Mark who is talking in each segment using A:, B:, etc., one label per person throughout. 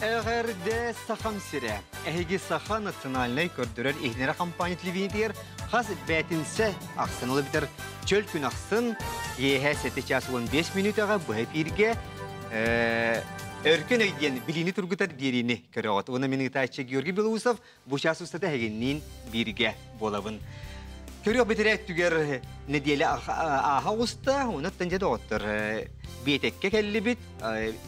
A: Эҕэрдэ Сахам сирэ! Эһиги Саха национальнай көрдөрөр иһитиннэрэр компания телевидениетигэр хас бээтинсэ ахсын ол эбэтэр чөл күн ахсын киэһэ 7 час 15 мүнүүтэҕэ быһа эфиргэ Өркөн өй диэн билиини тургутар биэриини көрөҕүт. Уонна мин ыытааччы Георгий Белоусов бу час устата эһигинниин бииргэ буолабын. Көрүөх бэтэрээ өттүгэр нэдиэлэ ааһа оҕуста, онон дьэ доҕоттор биэтэккэ кэллибит,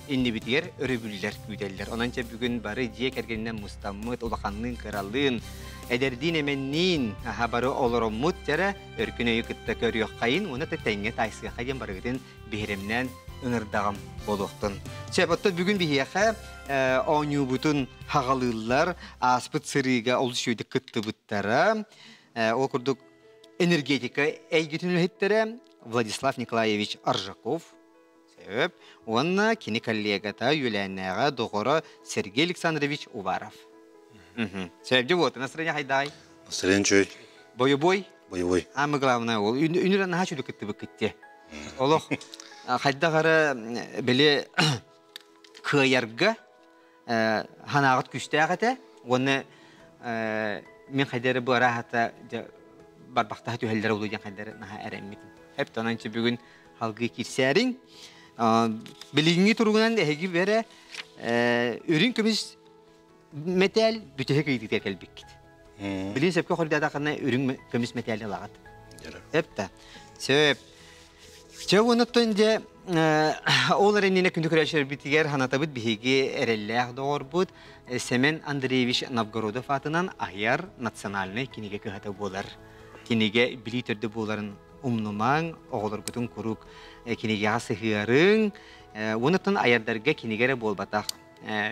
A: иннибитигэр өрөбүллэр күүтэллэр. Онон чэ бүгүн бары дьиэ кэргэнинэн мустаммыт, улаханныын кыралыын, эдэрдиин эмэнниин аха бары олороммут дьэрэ өркөн өйү кытта көрүөххэйин уонна тэҥҥэ таайсыахха диэн барыгытын биһирэмнээн ыҥырдаҕым буолуохтун. Сөп, оттон бүгүн биһиэхэ оонньуубутун хаҕалыыллар, ааспыт сырыыга олус үчүгэйдик кыттыбыттара. Ол курдук энергетика эйгэтин үлэһиттэрэ Владислав Николаевич Аржаков, сөп, уонна кини коллегата, үөлээннээҕэ, доҕоро Сергей Александрович Уваров. Сөп, дьэ вот, настроение хайдаай?
B: Настроение чөй.
A: Боевой?
B: Боевой.
A: Самое главное ол. Үнүр наһаа чүлүк кыттыбыккытте. Олох хайдах эрэ били кыайарга ханаағыт күүстээх этэ уонна мин хайда эрэ бу арааһата барбахтаһа түһэллэрэ улуу диэн хайда эрэ наһаа эрэммитим. Эп онон бүгүн халгыы киирсээриҥ. Билиҥҥи туругунан эһиги бэрэ үрүҥ көмүс мэтээл бүтэһик ыйытыытыгар кэлбиккит. Билин сөпкө хордаатаххына үрүҥ көмүс мэтээл ылаҕыт. Сөп да. Сөп. Чэ уонуттан дьэ ол эрэннинэ күндү көрөөччүлэрбитигэр санатабыт биһиги эрэллээх доҕорбут Семен Андреевич Новгородов аатынан айар национальнай кинигэ кыһата буолар. Кинигэ билии төрдө буоларын умнумаҥ, оҕолоргутун куруук кинигэҕэ сыһыарыҥ. Уонуттан айардарга кинигэ эрэ буолбатах.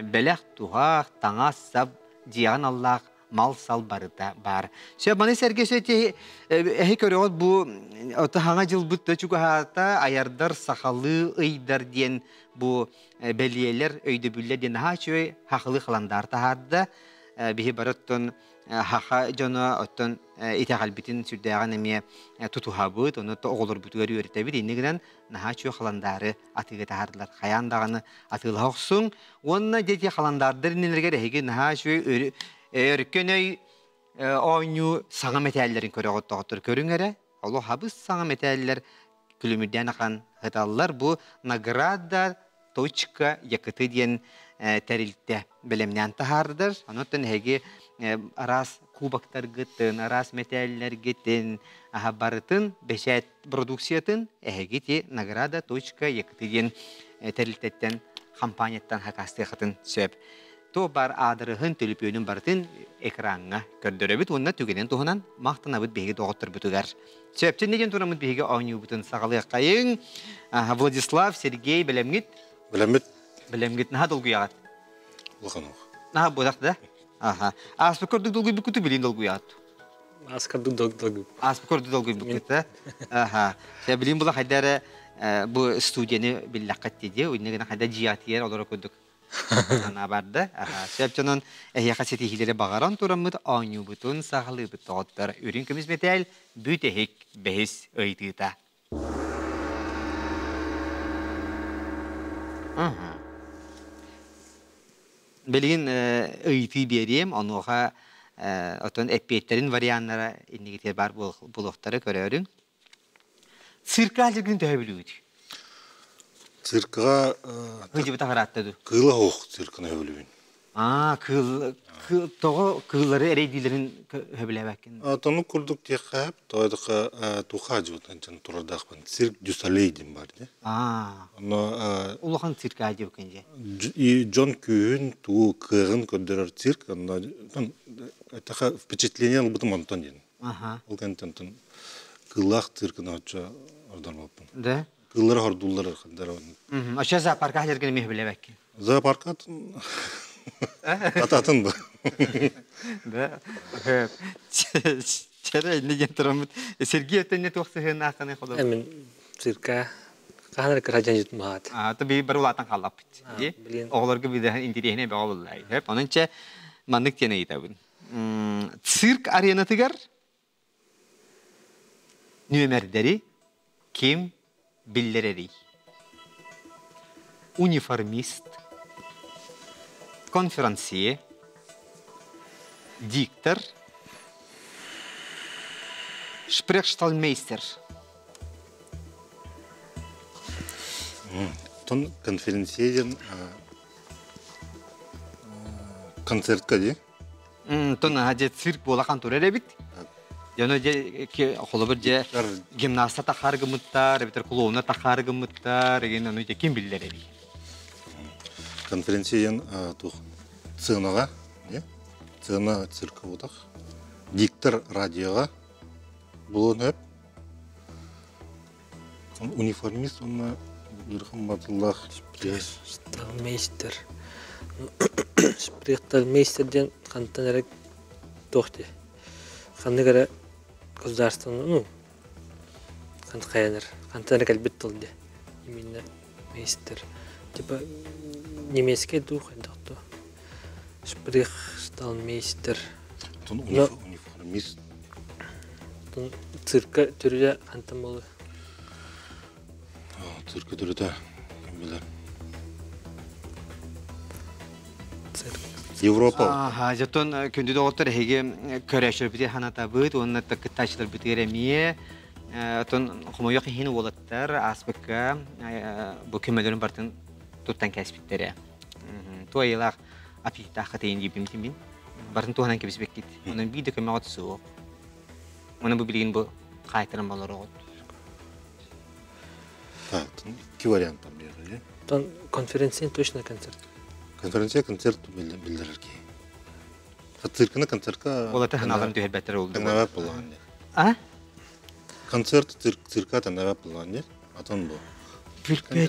A: Бэлэх, туһах, таҥас-сап, дьиэҕин аллаах мал-сал барыта баар. Сөп, маны сэргэ сөти эһи көрөҕүт бу хаҥа дьылбыт да чугаһаата айардар сахалыы ыйдар диэн бу бэлиэлэр өйдөбүллэр диэн наһаа үчүгэй хахылыы халандаар таһаарда. Биһи бары оттон хаха дьоно оттон итэҕэлбитин сүрдээҕин эмиэ тутуһабыт, ону оҕолорбутугар үөрэтэбит. Инни гынан наһаа үчүгэй халандаары атыыга таһаардылар. Хайаан даҕаны атыылаһа охсуҥ. Уонна дьэ халандаардар иннилэригэр эһиги наһаа үчүгэй өркөн өй оонньуу саҥа мэтээллэрин көрөҕүт доҕоттор көрүҥ эрэ. Олох хабыс саҥа мэтээллэр күлүмүрдээн ахан ыталлар. Бу награда точка якыты диэн тэрилтэ бэлэмнээн таһаардар. Онон эһиги араас кубоктаргытын, араас мэтээллэргитин, аха барытын бэчээт продукциятын эһиги ти награда точка якыты диэн тэрилтэттэн компанияттан хакастыахатын сөп. То бар аадырыһын, төлөпүөнүн барытын экраҥҥа көрдөрөбүт уонна түгэнин туһунан махтанабыт биһиги доҕотторбутугар. Сөптөн диэн тураммыт биһиги оонньуубутун саҕалыаххайыҥ. Владислав, Сергей, бэлэмҥит?
B: Бэлэммит.
A: Бэлэмҥит наһаа долгуйаҕыт?
B: Улахан ох.
A: Наһаа буолах да? Аха. Ааспыт курдук долгуйбуккуту билин долгуйаҕыт?
C: Аас курдук долгуйбут.
A: Ааспыт курдук долгуйбуккут да? Аха. Сэ билин була хайда эрэ бу студияны биллэххит дии, уйна гына хайда дьиэҕитигэр олоро курдук санаа барда. Аха. Сөп дьонун эһиэхэ ситиһиилэри баҕаран тураммыт оонньуубутун саҕалыыбыт доҕоттор. Үрүҥ көмүс мэтээл бүтэһик бэһис ыйытыыта. Билигин ыйытыы биэриэм, онуоха оттон эппиэттэрин варианнара иннигитигэр баар буолуохтара көрөөрүҥ. Цирка аллергин төһө билүүгүт?
B: Циркаҕа
A: Сылдьыбыта хараатта дуу?
B: кыыла суох цирканы өбүлүүбүн.
A: Аа, кыыл, тоҕо кыыллары эрэйдиилэрин сөбүлээбэккин?
B: Тонук курдук диэххэ сөп. Тоҕо диэххэ туха дьыбытан турардаахпын. Цирк дю Солей диэн бар дии.
A: Аа.
B: Онно
A: Улахан цирк дьыбыкын дьэ.
B: Дьон күүһүн, тугу кыаҕын көрдөрөр цирк. Онно этаха впечатление ылбытым онтон диэн.
A: Аха.
B: Ол кэнниттэн кыыллаах цирканы оччо ордорбоппун.
A: Да?
B: Кыыллары хордууллар хандар.
A: Оччо зоопарка хадергин эмиэ билэбэккин.
B: Зоопарка ататын бу.
A: Да. Чэрэ инне диэн тураммыт. Сергей өттөнне туох сыһыаннааххыный холобур?
C: Мен цирка хаһан эрэ кыра дьон маат.
A: А, то би бар улаатан хааллаппыт. Оҕолорго бидэһэн интириэһинэй бөҕө буллай. Онон чэ маннык диэн ыйытабын. Цирк аренатыгар нүөмэрдэри ким биллэрэрий? Униформист, Конферансье, диктор, шпрехшталмейстер.
B: Тон конференция диэн концертка дии?
A: Тон дьэ цирк буолахан турар эбит. Дьоно дьэ холобур дьэ гимнаста тахаар гыммыттар, эбэтэр клоуна тахаар гыммыттар, эгин ону дьэ ким биллэр эбий.
B: Конференция диэн туох сценаҕа, сцена цирка буотах. Диктор радиоҕа буолуон сөп. Униформист уонна ыарахан батыллаах
C: Шпрехталмейстер. Шпрехталмейстер диэн хантан эрэ туох дии ханнык эрэ государствоны ну хайанар хантан эрэ кэлбит тыл дии именно мейстер типа немецкий дух хайдах то шпрехшталмейстер
B: Униформист
C: цирка түрүдэ хантан буолуо
B: Цирка түрүтэ ким билэр. Европа.
A: Аха, дьоттон күндү доҕоттор эһиги көрөөччүлэрбитигэр санатабыт уонна кыттааччыларбытыгар эмиэ оттон хомойуох иһин уолаттар ааспыкка бу көмөлөрүн барытын туттан кээспиттэрэ. Туойылаах аппетиттаах хатыйын диибин мин. Барын туһанан кэбиспэккит. Онон биир да көмөҕө суох. Оны бу билигин бу хаайтаран болороҕут.
B: Так, икки вариант там берили.
C: Тон конференция точно концерт.
B: Конференция концерт биллэрэр киһи. Цирканы концертка...
A: Ол это ханаларын түһэрбэттэр ол.
B: Таңнабат буллаҕын дии.
A: А?
B: Концерт цирка таңнабат буллаҕын дии. Атын бу.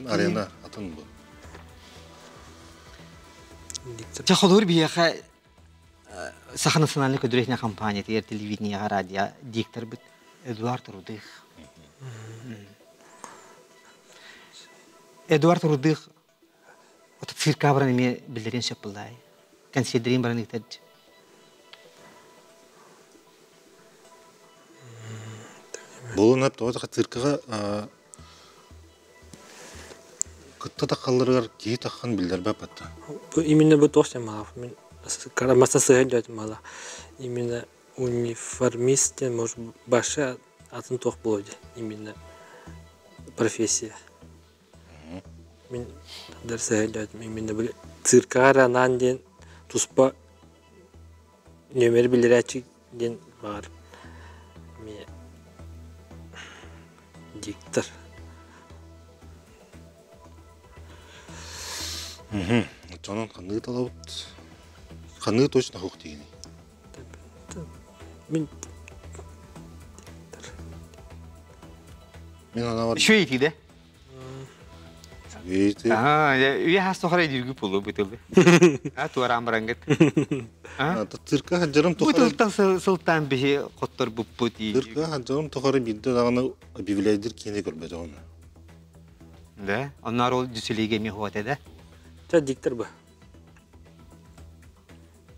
B: Арена атын бу.
A: Чэ, холуур биһиэхэ Саха национальнай көдүрэтинэ компаниятыгар телевидениеҕа радио дикторбыт Эдуард Рудых. Эдуард Рудых вот цирка баран эмиэ биллэриэн сөп буоллаай. Кэнсиэрдэрин баран ыытар.
B: Буолун тоҕо циркаҕа Кытта таххалларыгар киһи таххан биллэрбэт батта.
C: Бу именно бу туох мала мин маса сыһан дьоот мала именно униформист диэн может башы атын туох буолуо дии именно профессия мин дар сыһан дьоот именно бу циркаҕа анаан диэн туспа нүөмэри биллэрээччи диэн баар эмиэ диктор
B: Оччонон ханныгы талабыт? Ханныгы точно хух дигини?
C: Мин
B: Мин анабар
A: Үчүгэй итиде. Үйэ хас тухары дүүргү пулу бытылы. А туараан барангыт.
B: Цирка хаджарым
A: Бу тылтан сылтаан биһи хоттор буппут.
B: Цирка хаджарым тухары биирдэ даҕаны объявляйдыр киини көрбөтөҕүм.
A: Да, онноор ол дьүсүлиге ми хуат да.
C: Ча диктор ба.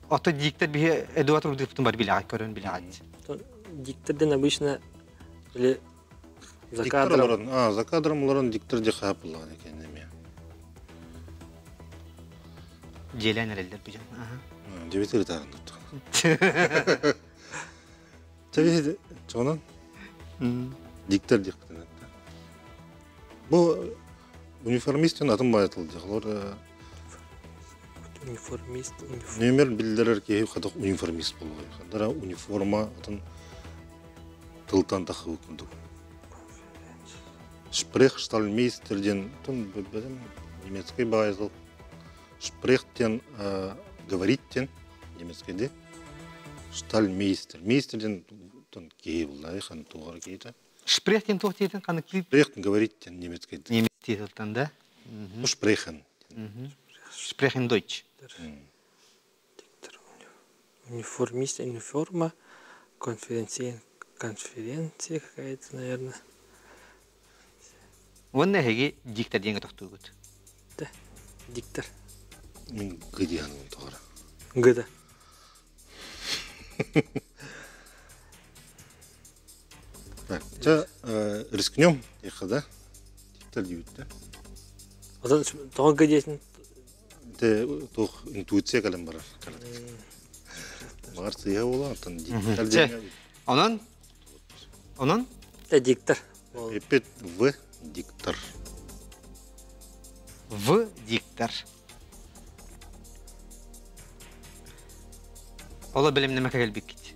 A: Ото диктор биһи Эдуард Рудыковтун бар билэҕит көрөн билэҕит.
C: Дикторден обычно или за
B: Диктор
C: кадром.
B: олорон, а, за кадром олорон диктор дьэ хаап буллаҕын екен эмиэ.
A: Дьиэлээн эрэллэр бу дьон.
B: Дебит ырытаарын туттаҕын. Чэ, чоҕунан диктор диэхпитин этте. Бу униформист атын баайатыл дьэ. Олор
C: Униформист, униформ.
B: Нүөмэр биллэрэр киһи хатах униформист буолуой. Хадара униформа атын тылтан тахыы курдук. Шпрехштальмейстер диэн тон бэдем немецкий баайыл. Шпрех диэн говорит диэн немецкий де. Штальмейстер. Мейстер диэн тон киһи буллай хан тугар киһитэ.
A: Шпрех диэн туох диэтин ханнык
B: Шпрех говорит диэн немецкий.
A: Немецкий тылтан да?
B: Шпрехен.
A: Шпрехен Deutsch.
C: Униформист, униформа, конференция, конференция какая-то, наверное.
A: Уонна эһиги диктор диэҥҥэ тохтуугут.
C: Да, диктор.
B: Мин г диэн тоҕора.
C: Г да.
B: Так, чэ, рискнем, диэххэ да. Диктор диэбиттэ.
C: Отон тоҕо г диэтин?
B: Бэйэтэ туох интуиция кэлэн барар. Баҕар сыыһа буолуо, оттон диктор диэн.
A: Онон? Онон?
C: Диктор.
B: Эппит В диктор.
A: В диктор. Ола билимнеме кэлбиккит.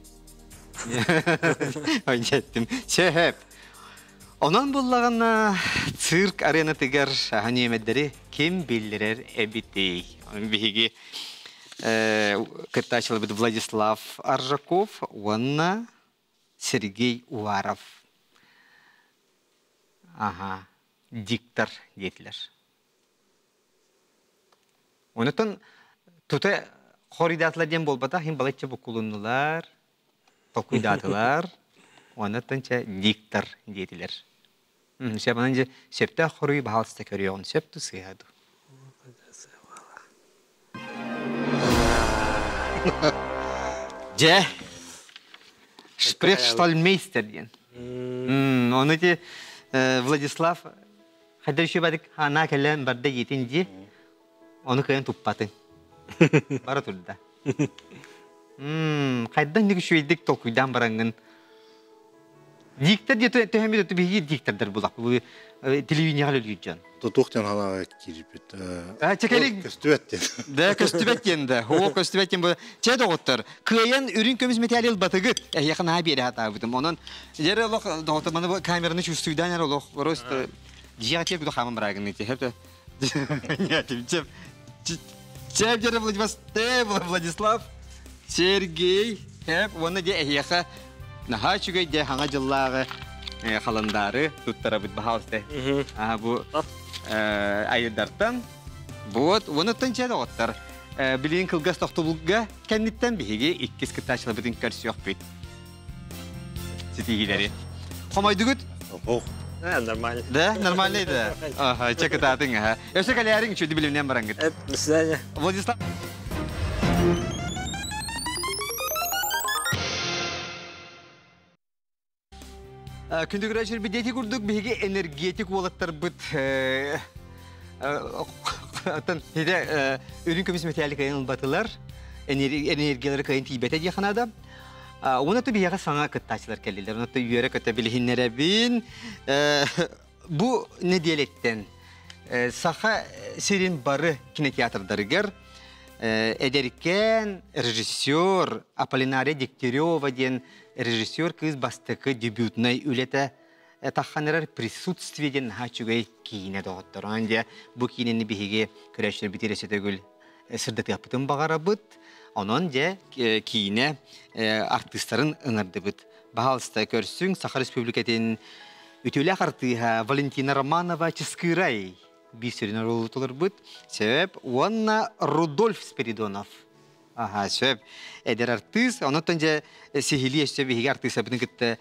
A: Ойдеттим. Сөп. Онон буллаҕына цирк аренатыгар аһа ким биллэрэр эбитий? Биһиги кыттааччыларбыт Владислав Аржаков уонна Сергей Уваров. Аха, диктор диэтилэр. Онутун тута хоруйдаатылар диэн буолбатах, иһин балачча буккулуннулар, толкуйдаатылар. Онуттан чэ диктор диэтилэр. Сөп, онон дьэ сөптөөх хоруйу баһаалыста көрүөҕүн сөп ту сыыһа ду. Дьэ, Шпрехштальмейстер диэн. Ону ити Владислав хайдар үчүгэйдик анаа кэлэн барда диэтин дии. Ону кыайан туппатын. Бара турда. Хайдан ник үчүгэйдик толкуйдаан бараҥҥын Диктор диye төһөмүт биһиги диктордар булак. Бу телевидениеҕа үлэлиир дьон.
B: Тутуох диэн ханаҕа киирбит.
A: Чекелик.
B: Көстүбэт диэн.
A: Да, көстүбэт диэн да. Оо, көстүбэт диэн бу. Чэ доҕоттор, кыайан үрүҥ көмүс металл ылбатыгыт. Эһиэхэ наһаа биэрэ сатаабытым. Онон дьэ олох доҕоттор маны бу камераны чувствуйдаан эрэ олох просто дьиэҕэ тиэр куда хааман бараагын ти. Хэп. Нет, чеп дьэ Владислав Сергей хэп уонна дьэ эһиэхэ наһаа үчүгэй дьэ хаҥа дьыллааҕы халандаары туттарабыт баһаалыста. Аа бу айырдартан вот уонуттан чэ доҕоттор билигин кылгас тохтобулга кэнниттэн биһиги иккис кыттааччыларбытын көрсүөхпүт. Ситиһиилэри. Хомойдугут?
B: Ох.
C: Нормально.
A: Да, нормальный да. Ага, чэ кытаатыҥ аха. Өссө кэлээриҥ үчүгэй билимнэн бараҥҥыт.
C: До свидания.
A: Владислав Күндү көрөөччүлэрбит дети курдук биһиги энергетик уолаттарбыт оттон ити үрүҥ көмүс мэтээли кыайан ылбатылар энергиялары кыайан тиийбэтэ диэх наада. Уонна биһиэхэ саҥа кыттааччылар кэллилэр. Онон үөрэ-көтө билиһиннэрэбин. Бу нэдиэлэттэн Саха сирин бары кинотеатрдарыгар эдэркээн режиссер Аполлинария Дегтярева диэн режиссер кыыс бастакы дебютнай үлэтэ таххан эрэр «Присутствие» диэн наһаа үчүгэй киинэ доҕоттор. Онон дьэ бу киинэни биһиги көрөөччүлэрбит эрэ төгүл сырдатыахпытын баҕарабыт. Онон дьэ киинэ артыыстарын ыҥырдыбыт. Баһаалыста көрсүҥ Саха Республикатын үтүөлээх артыыһа Валентина Романова Чыскыырай биир сүрүн оруолу толорбут. Сөп. Уонна Рудольф Спиридонов. Аха, сөп. Эдэр артыыс. Онон дьэ сиһилии өссө биһиги артыысабытын кытта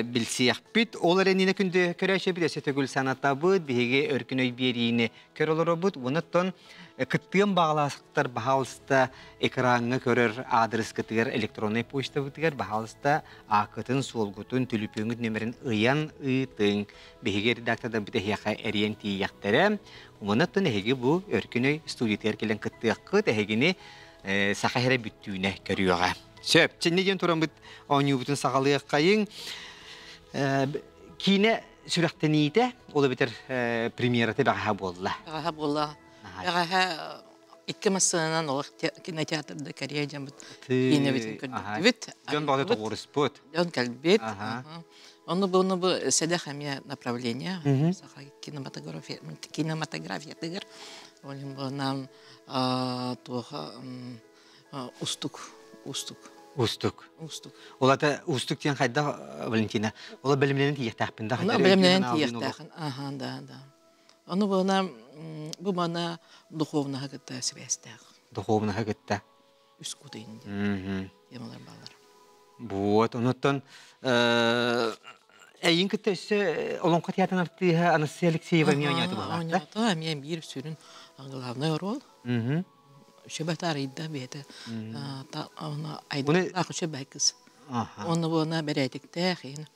A: билсиэхпит. Ол эрэнинэ күндү көрөөччүбүт өссө төгүл санатабыт. Биһиги өркүн өй биэриини көр олоробут. Онон кыттыан баҕалаахтар баһаалыста экраҥҥа көрөр аадырыскытыгар электроннай почтабытыгар баһаалыста ааккытын, суолгутун, түлүпүөҥҥүт нөмерин ыйан ыытыҥ. Биһиги редактордарбыт эһиэхэ эрийэн тиийиэхтэрэ. Онон эһиги бу Өркүн өй студиятыгар кэлэн кыттыаххыт, эһигини Саха сирэ бүттүүнэ көрүөҕэ. Сөп. Чинни диэн тураммыт оонньуубутун саҕалыаххайыҥ. Киинэ сүрэхтэниитэ, ол эбэтэр премьерата бэҕэһээ буолла.
D: Бэҕэһээ буолла. Бэҕэһээ икки массыынанан олох кинотеатрда кэрийэ дьоммут киинэбитин көрдүбүт.
A: Дьон баҕата тоҕуоруспут.
D: Дьон кэлбит. Ону бу бу сэдэх эмиэ направление саха кинематография кинематографиятыгар ол иһин бу нам туоха устук устук
A: Устук.
D: Устук.
A: Ол ата устук диэн хайдах Валентина? Ол бэлэмнэнэн тиийиэхтээхпин да.
D: Ону бэлэмнэнэн тиийиэхтээхин. Аха, да, да. Ону бу бу мана духовнаһа кытта сибээстээх.
A: Духовнаһа кытта.
D: Үс кутуйун диэн темалар баалар.
A: Вот, онуттан эйин кытта өссө Олоҥхо театрын артыыһа Анастасия Алексеева эмиэ оонньоото буолаата.
D: Оонньоото, эмиэ биир сүрүн главный роль. Үчүгэй арыйда бэйэтэ айдылаах үчүгэй кыз. Онно буона бэрээдиктээх, иһин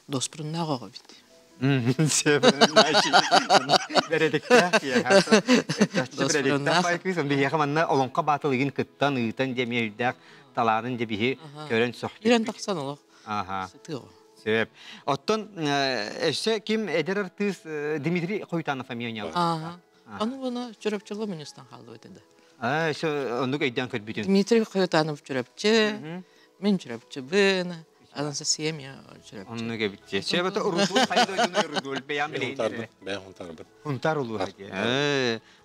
D: доспуруннаах оҕо эбит.
A: Бэрэдиктээх чахчы бэрэдиктээх бай кыыс биһиэхэ манна олоҥхо баатылыгын кыттан ыытан диэ эмиэ өйдөөх талаанын дьэ биһи көрөн сөхтүк.
D: Ирэн тахсан олох.
A: Аха.
D: Сытыаҕа.
A: Сөп. Оттон өссө ким эдэр артыыс Дмитрий Хоютанов эмиэ ойнолор.
D: Ага. Аны буна Чурапчыла муньустан хаалбыт этэ.
A: Аа, өссө оннук өйдөөн көрбүтүн.
D: Дмитрий Хоютанов Чурапчы, мин Чурапчыбын, Анастасия эмиэ Чурапчы.
A: Оннук эбит. Сөп, Рудольф хайа дойдуну Рудольф бэйэм билейин.
B: Бэйэм хунтаарбын.
A: Хунтаар улууһа.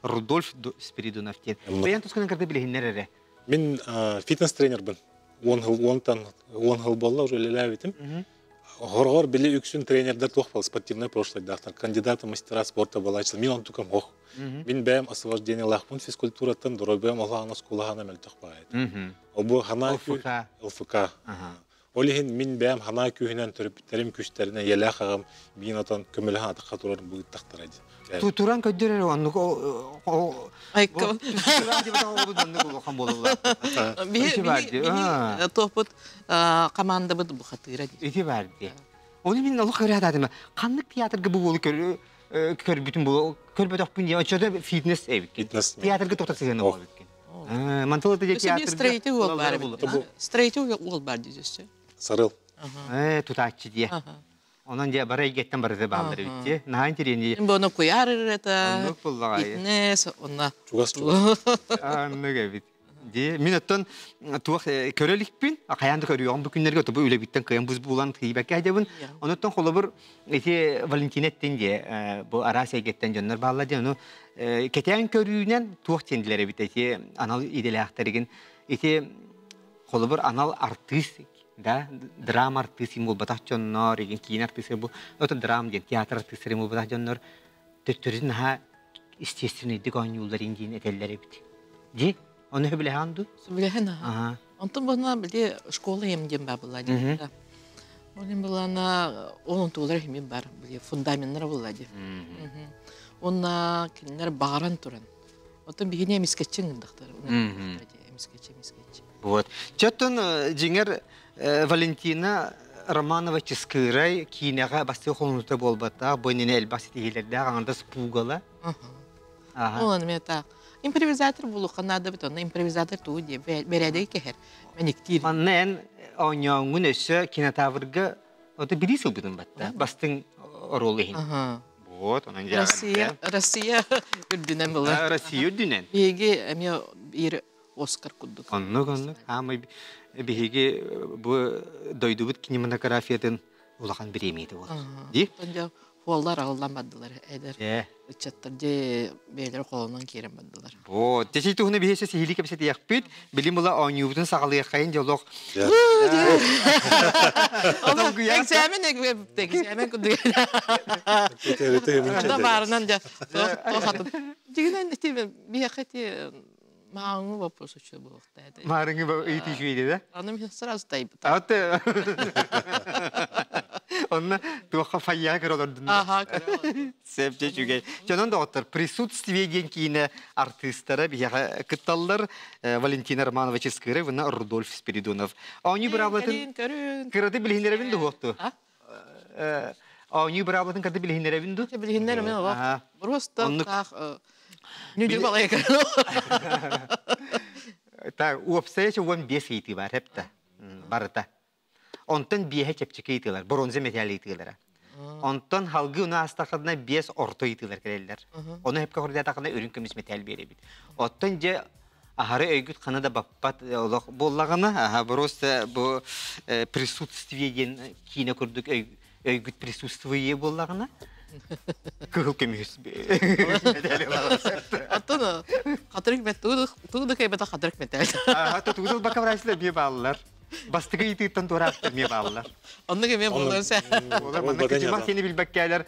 A: Рудольф Спиридонов диэн. Бэйэн тускунан кырды билиһиннэр эрэ.
B: Мин фитнес-тренербин. 10 жыл 10-тан 10 жыл буолла уже үлэлээбитим. Хорҕор били үксүн тренердэр туох буол спортивное прошлойдаахтар, кандидаты мастера спорта буолааччылар. Мин онтукам ох. Мин бэйэм освобождениелаахпын физкультураттан, доруобуйам олаана оскуолаһана мөлтөх баайыт. Ол ханаа
A: ЛФК.
B: ЛФК. Ол иһин мин бэйэм ханаа күүһүнэн төрөппүттэрим күстэринэн ийэлээх аҕам миин отон көмөлөһөн атахха турар быыттахтара дии.
A: Туран көрдөр эрэ оннук
D: Айка.
A: Туран диэбит оҕолору оннук улахан буолаллар.
D: Биһи
A: Ити бар дии.
D: биһи туохпут командабыт бухатыыра дии.
A: Ити бар дии. Оны мин олох көрө Ханнык театрга бу буолу көрбүтүм бу көрбөтөхпүн диye. Оччото фитнес эбит.
B: Фитнес.
A: Театрга тоқта сыһыаны буолбут. Мантыл это
D: театр. Строитель уол бар. Строитель уол бар дии.
B: Сарыл.
A: Тутааччы дии. Онон дьэ бары эйгэттэн барыта бааллар эбит дии. Наһаа интэриэһинэй.
D: Бону куйаар это.
A: Оннук буллаҕай.
D: Фитнес, онна.
B: Чугас чугас.
A: Оннук эбит. Дии, мин оттон туох көрө иликпин, хайаан да көрүөҕүм бу күннэргэ тобу үлэбиттэн кыайан бус булан тиийбэккэ сылдьабын. Онуттан холобур ити Валентина эттин дии, бу араас эйгэттэн дьоннор бааллар дии, ону кэтээн көрүүнэн туох диэн эбит ити анал идэлээхтэригин ити холобур анал артыыс да драма артыыс буолбатах дьоннор, игин киин артыыс бу ото драма диэн театр артыыстары буолбатах дьоннор төттөрүн наһаа естественныйдык оонньуулларын диэн этэллэр эбит. Ди, оны хөбүлэһэн ду?
D: Сөбүлэһэн аха. Онтон буна били школа ем диэн бар була ди. Онын булана onun туулар хими бар, били фундаменттар була ди. Онна кинилер багаран туран. Оттон биһини эмискеччи ыңдахтар. Эмискеччи, эмискеччи.
A: Вот. Чөттөн жиңер Валентина Романова Чыскыырай киинэҕэ бастыы холонута буолбатах, бу иннинэ элбэх ситиһиилэрдээх аҥардас пугала. Аха.
D: Ол аны так. Импровизатор булуха надо бит, онно импровизатор туу дии, бэрээдэги кэһэр, мэниктиир.
A: Манна эн оонньооҥҥун өссө кинотаврга ото бири сылбытын батта, бастыҥ оруол иһин. Вот, онон
D: Россия, Россия үрдүнэн буолар.
A: Россия үрдүнэн.
D: Биһиги эмиэ биир Оскар курдук.
A: Оннук, оннук. Аамай биһиги бу дойдубут кинематографиятын улахан бириэмийэтэ буолар. Ди?
D: Хуоллар аҕыллан бардылар эдэр ыччаттар дьэ бэйэлэрэ холонон киирэн бардылар.
A: Вот. Дьэ туһуна биһиэсэ сиһилии кэпсэтиэхпит. Билим була оонньуубутун саҕалыаххайын дьолох.
D: Экзамен экзамен курдук. Анда баарынан дьэ туохатын. Дьигинэн ити биһиэхэ ити мааҥы вопрос үчүгэй буолуохтаа этэ.
A: Маарыҥы ыйытыы үчүгэй да?
D: Аны мин сразу тайбыт.
A: Аты. Онно туохха файяга көрө олордун.
D: Аха, көрө олордум.
A: Сөп үчүгэй. Чонон доҕоттор, присутствие диэн киинэ артыыстара биһиэхэ кытталлар Валентина Романова Чыскыырай уонна Рудольф Спиридонов. Оонньуу быраабылатын
D: Көрүн, көрүн.
A: кыраты билиһиннэрэбин дуһуохту? Оонньуу быраабылатын кыраты билиһиннэрэбин ду?
D: Билиһиннэр мен олох. Просто таах нүдү балай
A: Так, уопсайа 15 ыйытыы бар хепта. Барыта. Онтон биэһэ чэпчэки ыйытыылар, бронза металл ыйытыылара. Онтон халгы уна астахадына биэс орто ыйытыылар кэлэллэр. Ону хепке хордатахына үрүн көмүс металл биэрэбит. Оттон же ахары өйгүт хана да баппат олох буоллаҕына, аха просто бу присутствие диэн киинэ курдук өйгүт присутствие буоллаҕына, кыһыл көмүс
D: Оттон хатырык мет туу кайбата хатырык металл.
A: Аха, тутугул бака врачла бие бааллар. Бастыгы ыйытыыттан туорааттар мие бааллар.
D: Оннук эме буолар сэ.
A: Олар манна кыдьымах сени билбэккээлер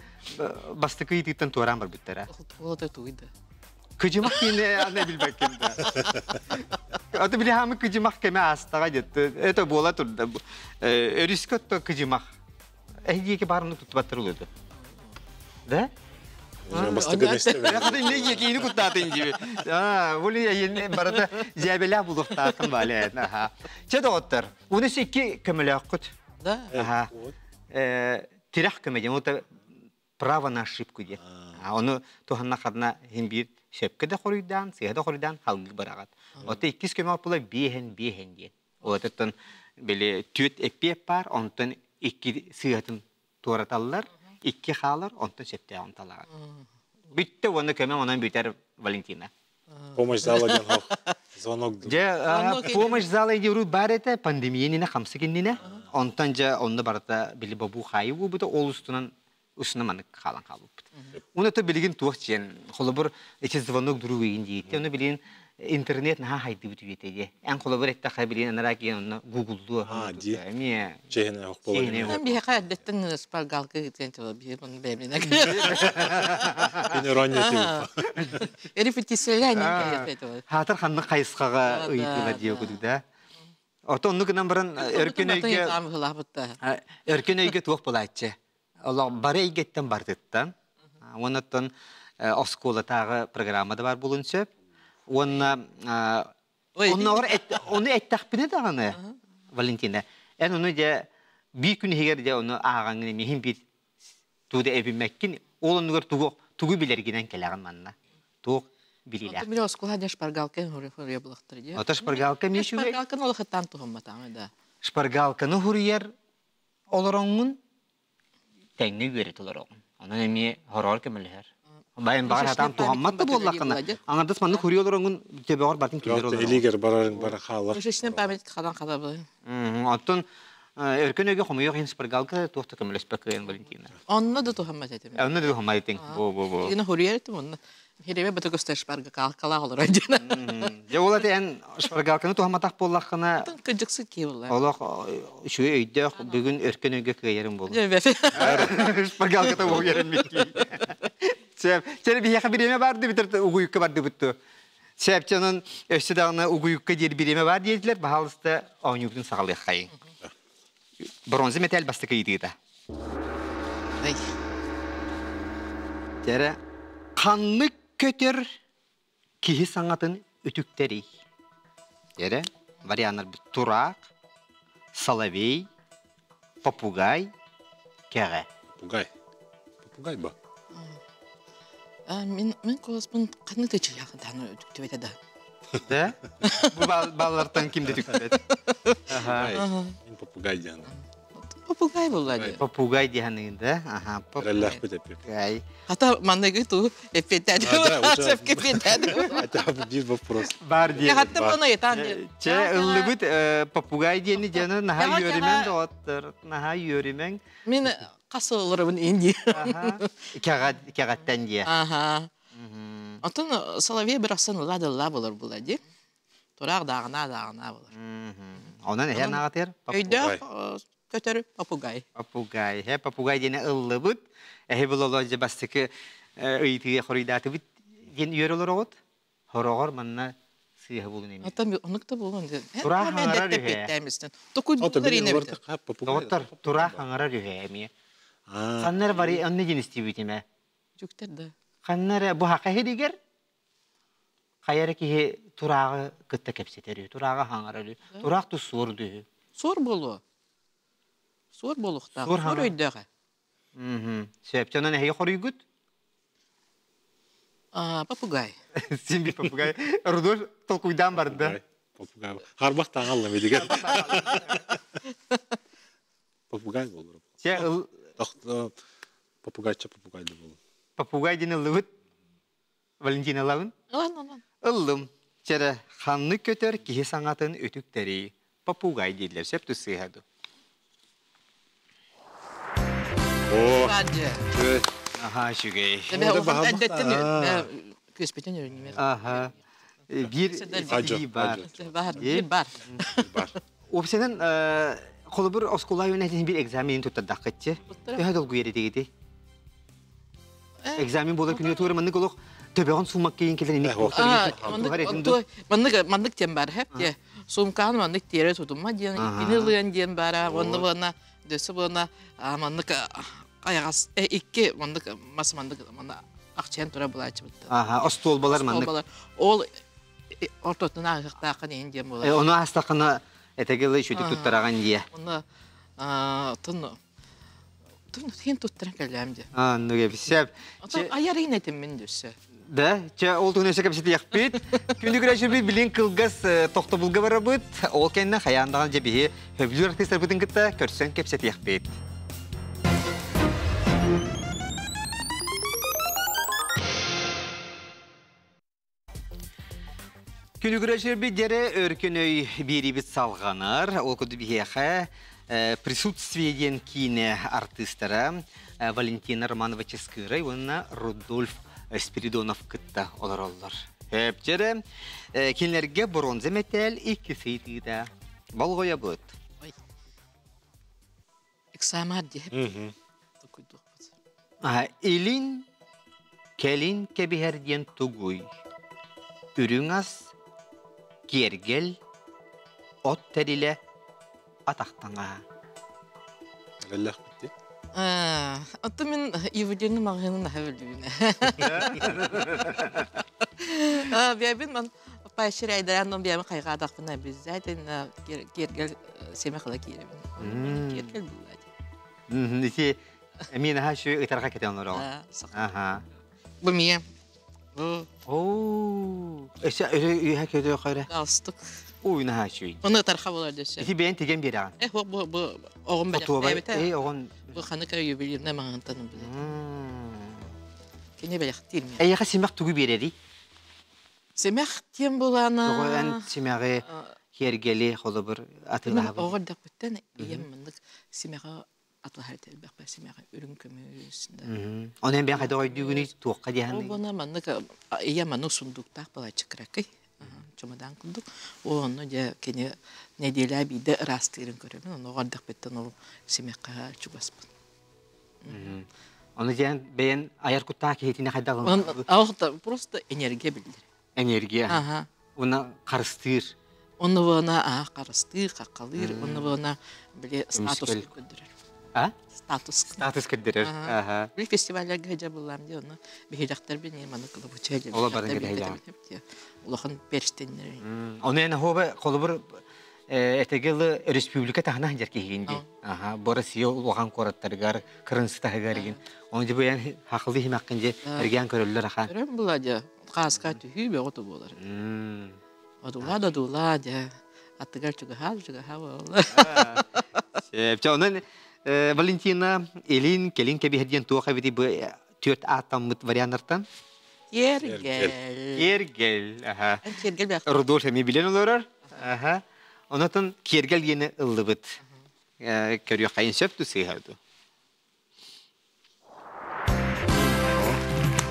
A: бастыкы ыйытыыттан туораан барбыттара.
D: Туолата туйда.
A: Кыдьымах киинэ аны билбэккин да. Аты били хамы кыдьымах кеме астаға детти. Это буола турда. Өрүскө то кыдьымах. Эһиги барыны туттубаттар улуду. Да?
B: Бастыгы месте.
A: Хады не екини куттаатын диби. А, були ене барата зябеля булуктаатын бале. Аха. Че доғыттар. Уны секки көмөлөккүт.
D: Да.
A: Аха. Тирах көмө дем. Ота Право на ошибку диэн. Ону туһаннаххына иһин биир сөпкө да хоруйдаан, сыыһа да хоруйдаан халгыы бараҕыт. Оттон иккис көмө була биэһэн биэһэн диэн. Ол этиттэн били түөрт эппиэт баар, онтон икки сыыһатын туораталлар, икки хаалар, онтон сөптөөҕүн талаҕын. Бүттэ уонна көмө онон бүтэр Валентина.
B: Помощь зала диэн хох. Звонок.
A: Дьэ, помощь зала диуру бар этэ, пандемия иннинэ, хамсык иннинэ. Онтон дьэ онно барыта били бобуу хаайыы буолбута, ол устунан устунан маннык хаалан хаалбыппыт. Уна то билигин туох диэн, холобур, эти звонок друг игин диэти, ону билигин интернет наһаа хайдыбыт үйэтэ дии. Эн холобур эттэххэ билигин анараа киэн онно гуглдуо.
B: А, ди.
A: Эмиэ
B: Чэһинэ ох буолан.
D: Мен биһиэхэ эрдэттэн шпаргалка ыытыан тыла биһи маны бэйэбинэ.
B: Ирония типа.
D: Репетициялаан кэлиэхтэй
A: Хаатар ханнык хайысхаҕа ыйытыылар диэ кудук да. Ото оннук гынан баран өркөн өйгө өркөн өйгө туох булааччы. Олох бары эйгэттэн бартыттан. Уоннаттан оскуолатааҕы программа да бар булун сөп. Уонна оннооҕор ону эттэхпинэ даҕаны Валентина эн ону дьэ биир күн иһигэр дьэ ону ааҕаҥҥын эмиһин биир туу да эбиммэккин ол оннугар тугу тугу билэргинэн кэлэҕин манна туох билиилээх
D: Мин оскуола дьэ шпаргалка хуруйа булахтар дии.
A: Ото шпаргалка эмиэ үчүгэй.
D: Шпаргалканы олохыттан туһумматаҕым да.
A: Шпаргалканы хуруйар олороҥҥун тэҥҥэ үөрэтэ олороҕун. Онон эмиэ хороор көмөлөһөр. Байын баҕар хатаан туһаммат да буоллаххына, аҥардас маннык хуруйа олороҥҥун төбөҕөр бартын киллэр олороҕун.
B: Илиигэр барарыҥ бара хаалар.
D: Мышечный память хадан халабы.
A: Оттон өркөн өйгө хомуйуох иһин шпаргалка туох да көмөлөспөт кыайан Валентина.
D: Онно да туһаммат этим.
A: Онно да туһаммат этиҥ. Бу бу бу.
D: Игина хуруйар этим онно. Хиребе бата көстөр шпарга калкала олорор диэн.
A: Дьэ ол аты эн шпаргалканы туһамматах буоллаххына
D: Кыдьыксы кии буолла.
A: Олох үчүгэй өйдөөх бүгүн өркөн өйгө кыайарым буолуо. Шпаргалката угуйарым микки. Сеп, чэ биһиэхэ бириэмэ барды битер угуйукка бардыбыт ту. Сеп, чонон өссө даҕаны угуйукка диир бириэмэ бар диэтилэр, баһаалыста оонньуубутун саҕалыаххайыҥ. Бронза металл бастакы ыйытыыта. Тэрэ ханнык көтөр киһи саҥатын үтүктэрий? Эрэ варианнарбыт тураах, соловей, попугай, кэҕэ.
B: Попугай. Попугай ба.
D: Мин мин куоласпын ханнык да чыйаах дааны үтүктүбэтэ да.
A: Да? Бу баллартан ким да түкпэт.
B: Мин попугай диэн.
D: Попугай буолла дии.
A: Попугай диэханыгын да? Аха,
B: Эрэллээхпит эппит.
A: попугай.
D: Хата манныгы туу эппиэттээтим. Сөпкө эппиэттээтим.
B: Хотя бы биир вопрос.
A: Бар диэн.
D: Хатта буона етан
A: Чэ, ыллыбыт попугай диэни дьону наһаа үөрүмэҥ доҕоттор, наһаа үөрүмэҥ.
D: Мин хас олоробун инди.
A: Кэҕэттэн диэ.
D: Аха. Онтон соловей бырахсан ылаа болор була ди. Тураах дааҕынаа дааҕынаа болор.
A: Онон эһэ наҕатыр?
D: Өйдөөх көтөр попугай.
A: Попугай. Эһэ попугай диэни ыллыбыт. Эһи булоло дьэ бастакы ыйытыыга хоруйдаатыбыт диэн үөр олороҕут. Хороҕор манна сыыһа булун эми.
D: Оттон онук да булун.
A: Тураах хаҥарар үһэ.
B: Токуйдуулар инебит.
A: Доҕоттор, тураах хаҥарар үһэ эмиэ. Ханна эрэ бары онно диэн истибитим
D: Жүктэр да.
A: Ханна эрэ бу хака иһигэр хайа эрэ киһи турааҕы кытта кэпсэтэр үһү, турааҕы хаҥарар үһү, тураах тус суор үһү.
D: Суор буолуо. Суор буолуохтаах. Суор өйдөөх.
A: Сөп. Онон эһиги хоруйгут?
D: Попугай.
A: Син bir попугай. Рудольф толкуйдаан барда.
B: Попугай. Харбах таҥалла медигер. Попугай болор.
A: Че ыл
B: Попугайча попугай да болун.
A: Попугай диэн ыллыбыт. Валентина ылабын?
D: Ылан, ылан.
A: Ыллым. Чэрэ, ханнык көтөр киһи саҥатын үтүктэрий? Попугай дииллэр. Сөп сыыһа ду.
B: О,
A: Аха, үчүгэй.
D: Күөспүтүн өрүнүмэр.
A: Аха. Биир бар.
D: Бар, биир бар.
B: Бар.
A: Уопсайынан, холобур, оскуола үөнэтин биир экзаменин туттардаххытчы. Төһө долгуйар этигити? Экзамен буолар күнүгэр тугу эрэ маннык олох төбөҕүн суумакка кэлэн инник
D: Маннык маннык диэн бар хэп те суумкаан маннык тиэрэ тутумма диэн иккини ылыан диэн бара уонна буона дөссө буона маннык айаҕас икки маннык мас маннык манна ахчайан тура булааччыбытта.
A: Аха, остуолбалар маннык.
D: Ол ортотун ааһыахтааххын иһин диэн буолар.
A: Ону аастаххына этэгилы үчүдүк туттараҕын дие.
D: Онно тун Хин туттаран кэллэм дии.
A: Анныга бисеп.
D: Ото айар ин этим мин дүссө.
A: Да, чэ ол туһунан өссө кэпсэтиэхпит. Күндү көрөөччүбүт билин кылгас тохтобулга барабыт. Ол кэннэ хайаан даҕаны дьэ биһи сөбүлүүр артыыстарбытын кытта көрсөн кэпсэтиэхпит. Күнүгүрэ дьэрэ өркөн өй биэриибит салҕанар. Ол курдук биһиэхэ присутствие диэн киинэ артыыстара Валентина Романова Ческырай уонна Рудольф Спиридонов кытта олороллор. Дьэрэ кинилэргэ бронза мэтээл икки сыйтыыта болҕойобут.
D: Эксамар диэп.
A: Илин, кэлин кэбиһэр диэн тугуй? Үрүҥ ас, киэргэл, от тэрилэ, атахтаҥаһа.
B: Эрэллээхпит дии.
D: Оттон мин Евгений маҕаһыынын аһа өлүүнэ. Бэйэбин ман поощряйдаан бэйэбин хайҕаатахпына обязательно киэргэл семя хала киирэбин. Киэргэл булла
A: Ити эмиэ наһаа үчүгэй ытарҕа кэтэн олороҕун. Аха.
D: Бу миэ.
A: Оо. Өссө өрө үөһэ көтүөххэ эрэ.
D: Галстук.
A: Ууй наһаа үчүгэй.
D: Ону ытарха болар дөссө.
A: Ити бэйэн тигэн биэрэҕин.
D: Э, бу бу оҕом
A: Хотуобай.
D: бэлэхтээбитэ.
A: Эй, оҕон.
D: Бу ханыка юбилейный маҕантан билет. Кини бэлэхтиир миэ.
A: Эйиэхэ симэх тугу биэрэрий?
D: Симэх диэн
A: Тоҕо
D: булана.
A: эн симэҕи киэргэли холобур атыылаһабын.
D: Оҕо эрдэхпиттэн ийэм маннык симэҕи атылаһар элбэхпэ симэҕи үрүҥ көмүс да.
A: Оны эн бэйэҥ хайдах өйдүүгүнүй туохха
D: Ол
A: диэхин
D: буона маннык ийэм маннык сундууктаах балаччы кыракый чымадаан курдук. Ол онно дьэ кини нэдиэлэ биирдэ ыраастыырын көрөбүн. Ону оҕо эрдэхпиттэн ол симэххэ чугаспын.
A: Ону диэн бэйэн айар куттаах киһитини хайдах
D: Просто энергия биллэр.
A: Энергия.
D: Ага.
A: Уна харыстыыр.
D: Онно буона аа харыстыыр, хаххалыыр, онно буона били статус көрдөрөр.
A: А?
D: Статус.
A: Статус көрдөрөр. Аха.
D: Били фестивальларга дьабыллаам дии онно биһирэхтэр бини маны кылабыча
A: Ола барын кэтэһэлээх.
D: Улахан перстеннери.
A: Ону эн хоба холобур этегелы республика таһына сылдьар киһигин дии. Аха, бу Россия улахан куораттарыгар, кырынсы таһыгар игин. Оны дьэ бу хахылы химаккын дьэ эргиэн көрөллөр аха.
D: Көрөн була дьэ хааска түһүү бөҕө буолар. Одулаа да одулаа дьэ аттыгар чугаһаа чугаһаа буолла.
A: Чэ, онон Валентина Илин кэлин кэбиһэр диэн туох эбитий бу түөрт ааттаммыт варианнартан?
D: Киэргэл.
A: Киэргэл. Аха.
D: Киэргэл
A: Рудольф эмиэ билэн олорор. Аха. Онотон киэргэл диэни ыллыбыт. Көрүөххэйин сөп ду сыыһа ду?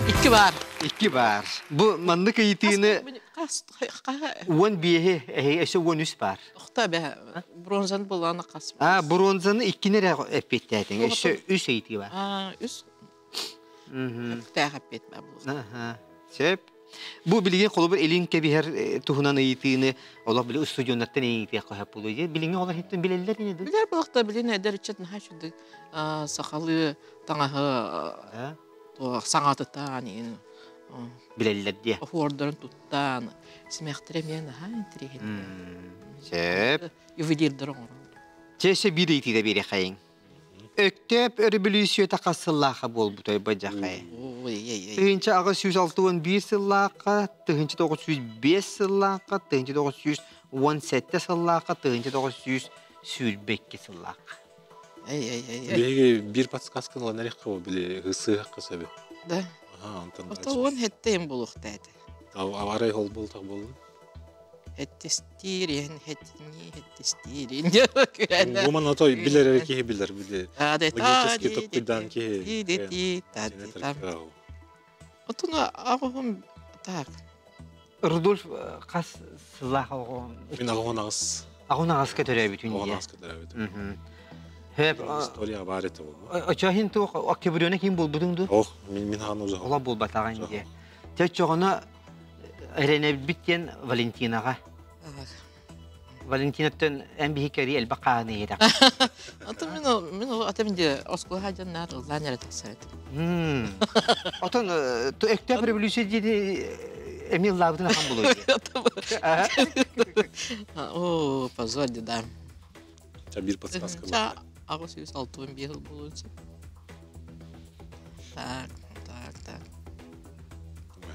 D: Икки бар.
A: Икки бар. Бу маннык ыйытыыны 15-и, өссө 13 бар.
D: Охта бе бронзаны буланы қас.
A: А, бронзаны иккини эрэ эппиэттээтиҥ. Өссө үс ыйытыы бар.
D: А, үс. Тээх эппиэт бар булуох.
A: Сөп. Бу билигин холобур илин кэбиһэр туһунан ыйытыыны олох били устудьуоннартан ыйытыахха сөп буолуо дии. Билиҥҥи оҕолор иһиттэн билэллэр ини дуу?
D: Билэр буолуохта билин эдэр ыччат наһаа үчүгэй сахалыы таҥаһы саҥатытаан иин
A: билэллэр диэ.
D: Оһуордарын туттаан симэхтэрэ эмиэ наһаа интириэһинэй.
A: Сөп.
D: Ювелирдэр оҥороллор.
A: Чэ, өссө биир ыйытыыта биэриэхэйиҥ. Өктөөп өрөбөлүүссүйэтэ хас сыллаахха буолбутай бадьахай? 1861 сыллаахха, 1905 сыллаахха, 1917 сыллаахха, 1922 сыллаахха.
B: Биһиги биир подсказканы ылан эриэххэ били сыһыахха сөбү.
D: Да.
B: Ото
D: уон хэттейм булуохта этэ.
B: Арай ол буолтах буоллун.
D: Хэттистиирин, хэтини, хэттистиирин диэн.
B: Бу манна той билэр эрэ киһи билэр били. Логический токуйдаан киһи.
D: Отун аҕыһым так.
A: Рудольф хас сыллаах оҕо?
B: Мин аҕыһын аҕыс.
A: Аҕын аҕыска төрөөбүтүн
B: Аҕын аҕыска төрөөбүтүм.
A: Хөп.
B: История баар этэ буолла.
A: Очоһин туох октябрёна ким булбутуң ду?
B: Ох, мин мин хаан уза.
A: Ола булбатаҕын дии. Чэ чоҕоно эрэнэбит диэн Валентинаҕа. Валентинаттан эн биһи кэри элбэх хааны иһитэх.
D: Ото мин мин атым де оскуола дьоннар ыллаан эрэ тахсар этим.
A: Отон Өктөөп революция диэни эмиэ ыллаабытын ахан булуо дии.
D: О, позор да.
B: Ча биир подсказка.
D: Аҕыс сүүс алтыан биир сыл буолуон сөп. Так, так, так.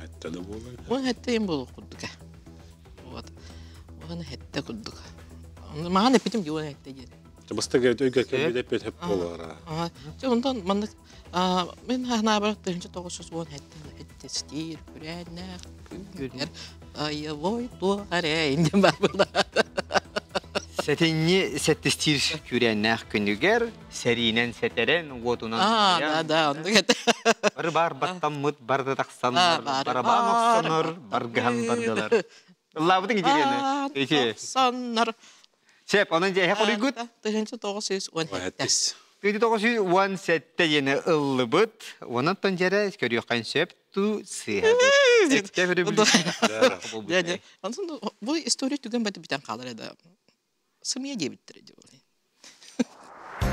E: Хэтте да буолар.
D: Уон хэтте им буолуох курдук. Вот. Уон хэтте курдук. Маҕан эппитим дии уон хэтте диэн.
E: Бастакы өйгө кэлбит эппит хөп буолара.
D: Чэ, онтон маннык мин ханаабар 1910 хэттестиир күрээннээх күннэр айылой туох эрэ диэн баар буолла.
A: Сэтинньи сэттистиир күрээннээх күнүгэр сэриинэн сэтэрэн, уотунан
D: Аа, да, да, оннук этэ.
A: Бары баар баттаммыт, бары да тахсаннар, барабан охсонор, баргаһан бардылар. Ыллаабытыҥ итириэни. Ити.
D: Охсоннор.
A: Сеп, онон дьэ эһэ хоруйгут?
D: 1997.
A: 1917 диэни ыллыбыт. Онон дьэрэ көрүөххэ сөп туу сыыһа.
D: Онтон бу история түгэн баты бүтэн хаалар да. Сымыйа диэбиттэрэ дии.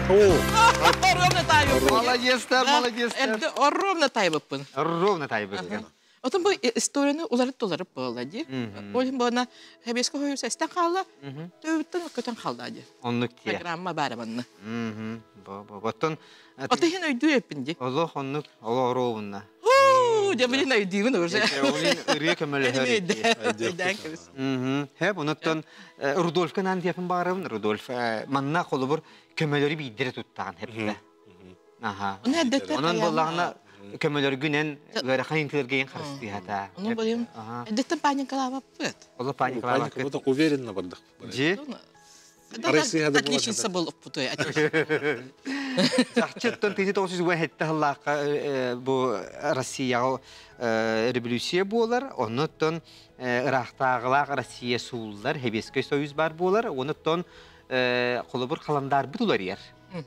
D: Ровно таайбыппын.
A: Молодецтар, молодецтар.
D: Ровно таайбыппын.
A: Ровно таайбыппын.
D: Отон бу историяны уларыт-туларып буолла дии. Ол иһин буолна Хэбиэскэ хойус эстэн хаалла, төбүттэн көтөн хаалла дии.
A: Оннук тиэ.
D: Программа баара манна.
A: Бо-бо. Оттон
D: Ото иһин өйдүү эппин дии.
A: Олох оннук, олох оруобунна.
D: Дьэ билин өйдүүбүн уже.
A: Олин ырыа көмөлөһөр.
D: Өйдөөн кэбис.
A: Хэп, онуттан Рудольфка нан диэпин баарабын. Рудольф манна холобур көмөлөрү биирдэрэ туттаҕын хэптэ. Аха. Онон буоллаҕына көмөлөргүнэн ыарахан интеллигейин харыстыыһата.
D: Ону болим. Эддеттен паникалаабаппыт.
A: Оло паникалаабаппыт.
E: Уверенно бардах.
A: Жи.
D: Отличница был оппутой.
A: Чахчыттан 1917 сыллаахха бу Россияҕа революция буолар, оннуттан ыраахтааҕылаах Россия сууллар, Сэбиэскэй Союз бар буолар, онуттан холобур халандаарбыт уларыйар.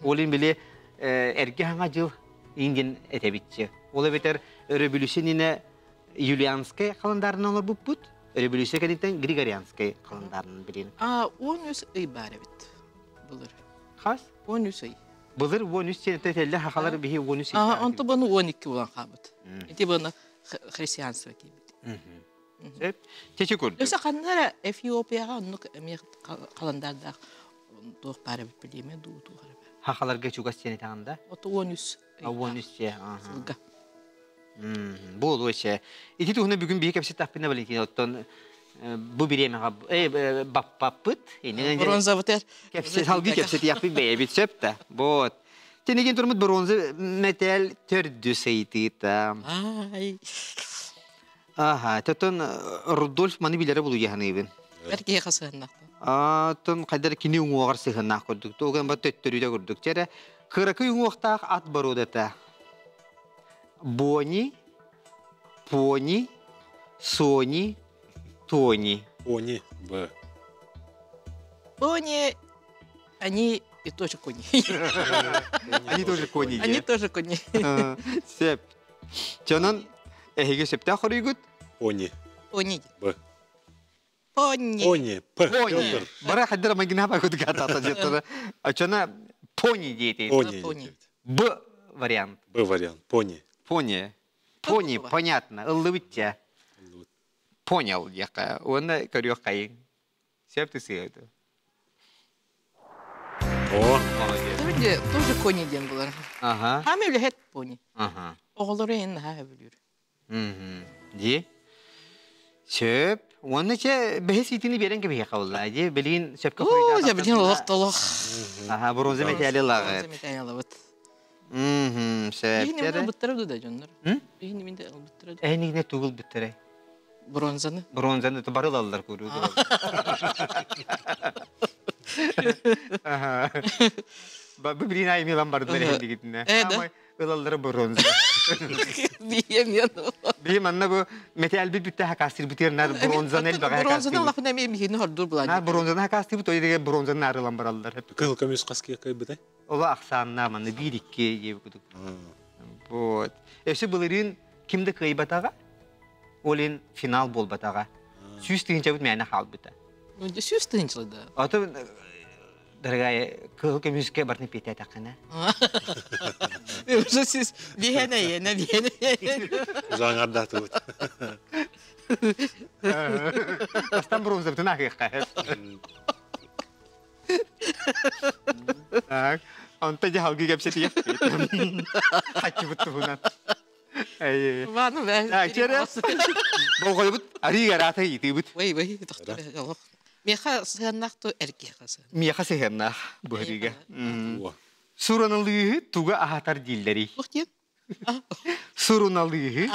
A: Ол иһин били эргэ хаҥа дьыл ингин этэбитчи. Ол эбэтэр революция иннинэ Юлианскай халандаарынан олорбуппут, революция кэнниттэн Григорианскай халандаарынан билин.
D: А, 13 ый баар эбит былыр.
A: Хас?
D: 13 ый.
A: Былыр 13 сенette телле хахалар биһи 13
D: ый. Онто бұны 12 болан хаабыт. Ити бұны христианство киирбит.
A: Сөп. Течи көрдүк.
D: Өсө ханнара Эфиопияга оннук эмиэ халандардаах туох баар эбит билиэме дуу туох эрэ.
A: Хахаларга чугас сени таганда?
D: Ото 13.
A: 13 се.
D: Сылга.
A: Буолуо че. Ити туһуна бүгүн биһи кэпсэттэхпинэ Валентина оттон бу бириэмэҕэ баппаппыт.
D: Бронзабытыр.
A: Кэпсэ салгыы кэпсэтиэхпит бэйэбит сөп да. Вот. Тенеген турмут бронза металл төрдү сыйтыыта.
D: Ай.
A: Аха, тотон Рудольф маны билere булуйаһаныыбын.
D: Бэр киһи хасыһыннахта.
A: Тон хайдар кини уҥуоҕар сыһыннаах курдук. Туган ба төттөрүдэ курдук. Чэрэ кыракый уҥуохтаах ат бородата. Бони, Пони, Сони, Тони.
E: Пони, Б.
D: Пони, они и тоже кони.
A: Они тоже кони.
D: Они тоже кони.
A: Сеп. Чонон эһиги септэ хоруйгут?
E: Пони.
D: Пони.
E: Б.
D: Пони.
E: Пони. П.
A: Пони. Бара хаддара магина ба кут гата жеттара. А чона пони дейти.
E: Пони.
A: Б вариант.
E: Б вариант. Пони.
A: Пони. Пони, понятно. Ыллыбыття. Понял, яка. Оны көрүөх кайын. Сеп ты сыйды.
E: О,
A: молодец.
D: Тоже, тоже кони диэн булар.
A: Ага.
D: Хам үлэһэт пони.
A: Ага.
D: Оҕолору эн наһаа өбүлүүр.
A: Ди. Сөп. Оны че бэһис итини берен кебиһи кабылла. Ди билин сөпкө
D: Оо, дьэ билин олох толох.
A: Аха, бронза металли лагы.
D: Бронза металли лабыт.
A: Сөп.
D: Биһини мин ылбыттара да дьоннор. Биһини мин де ылбыттара.
A: Энине тугул бүттере.
D: Бронзаны.
A: Бронзаны то барылаллар көрүү. Аха. Ба бу билин ай милан бардылар эндигитине.
D: Э, да.
A: Ылаллары бронза.
D: Бием ян.
A: Би манна бу металл би бүтте хакастыр бутер нар бронзаны эл бага
D: Бронзаны
A: хакастыр.
D: лахына эми михини хордур була.
A: Нар бронзаны хакастыр бут ойдеге бронзаны арылан бараллар.
E: Кыл көмүс каския кайбытай?
A: Ола аксаанна манна бир икки жеп кудук. Вот. Эсе былырын кимде кыйбатага? Олин финал болбатага. Сүүс тыгынча бут мәне халбыта.
D: Ну, сүүс тыгынчылы да.
A: Аты дорогая, кыл көмүскө барны пете такына.
D: Уже сиз бихене ене бихене.
E: Жаңардаты бут.
A: Астан бронза бутун акыйка. Так. Онта жа халгы кепсети яп. Хачы бутты бунан.
D: Вану бэ.
A: Чere. Болҕойбут арыыгараата ыйытыыбыт.
D: Вэй вэй тохтор. Миэхэ сыһыаннаах ту эргиэхэ сыһыан.
A: Миэхэ сыһыаннаах быһырыыга. Суруналыыһы туга аһатар дииллэрий?
D: Туох диэн?
A: Суруналыыһы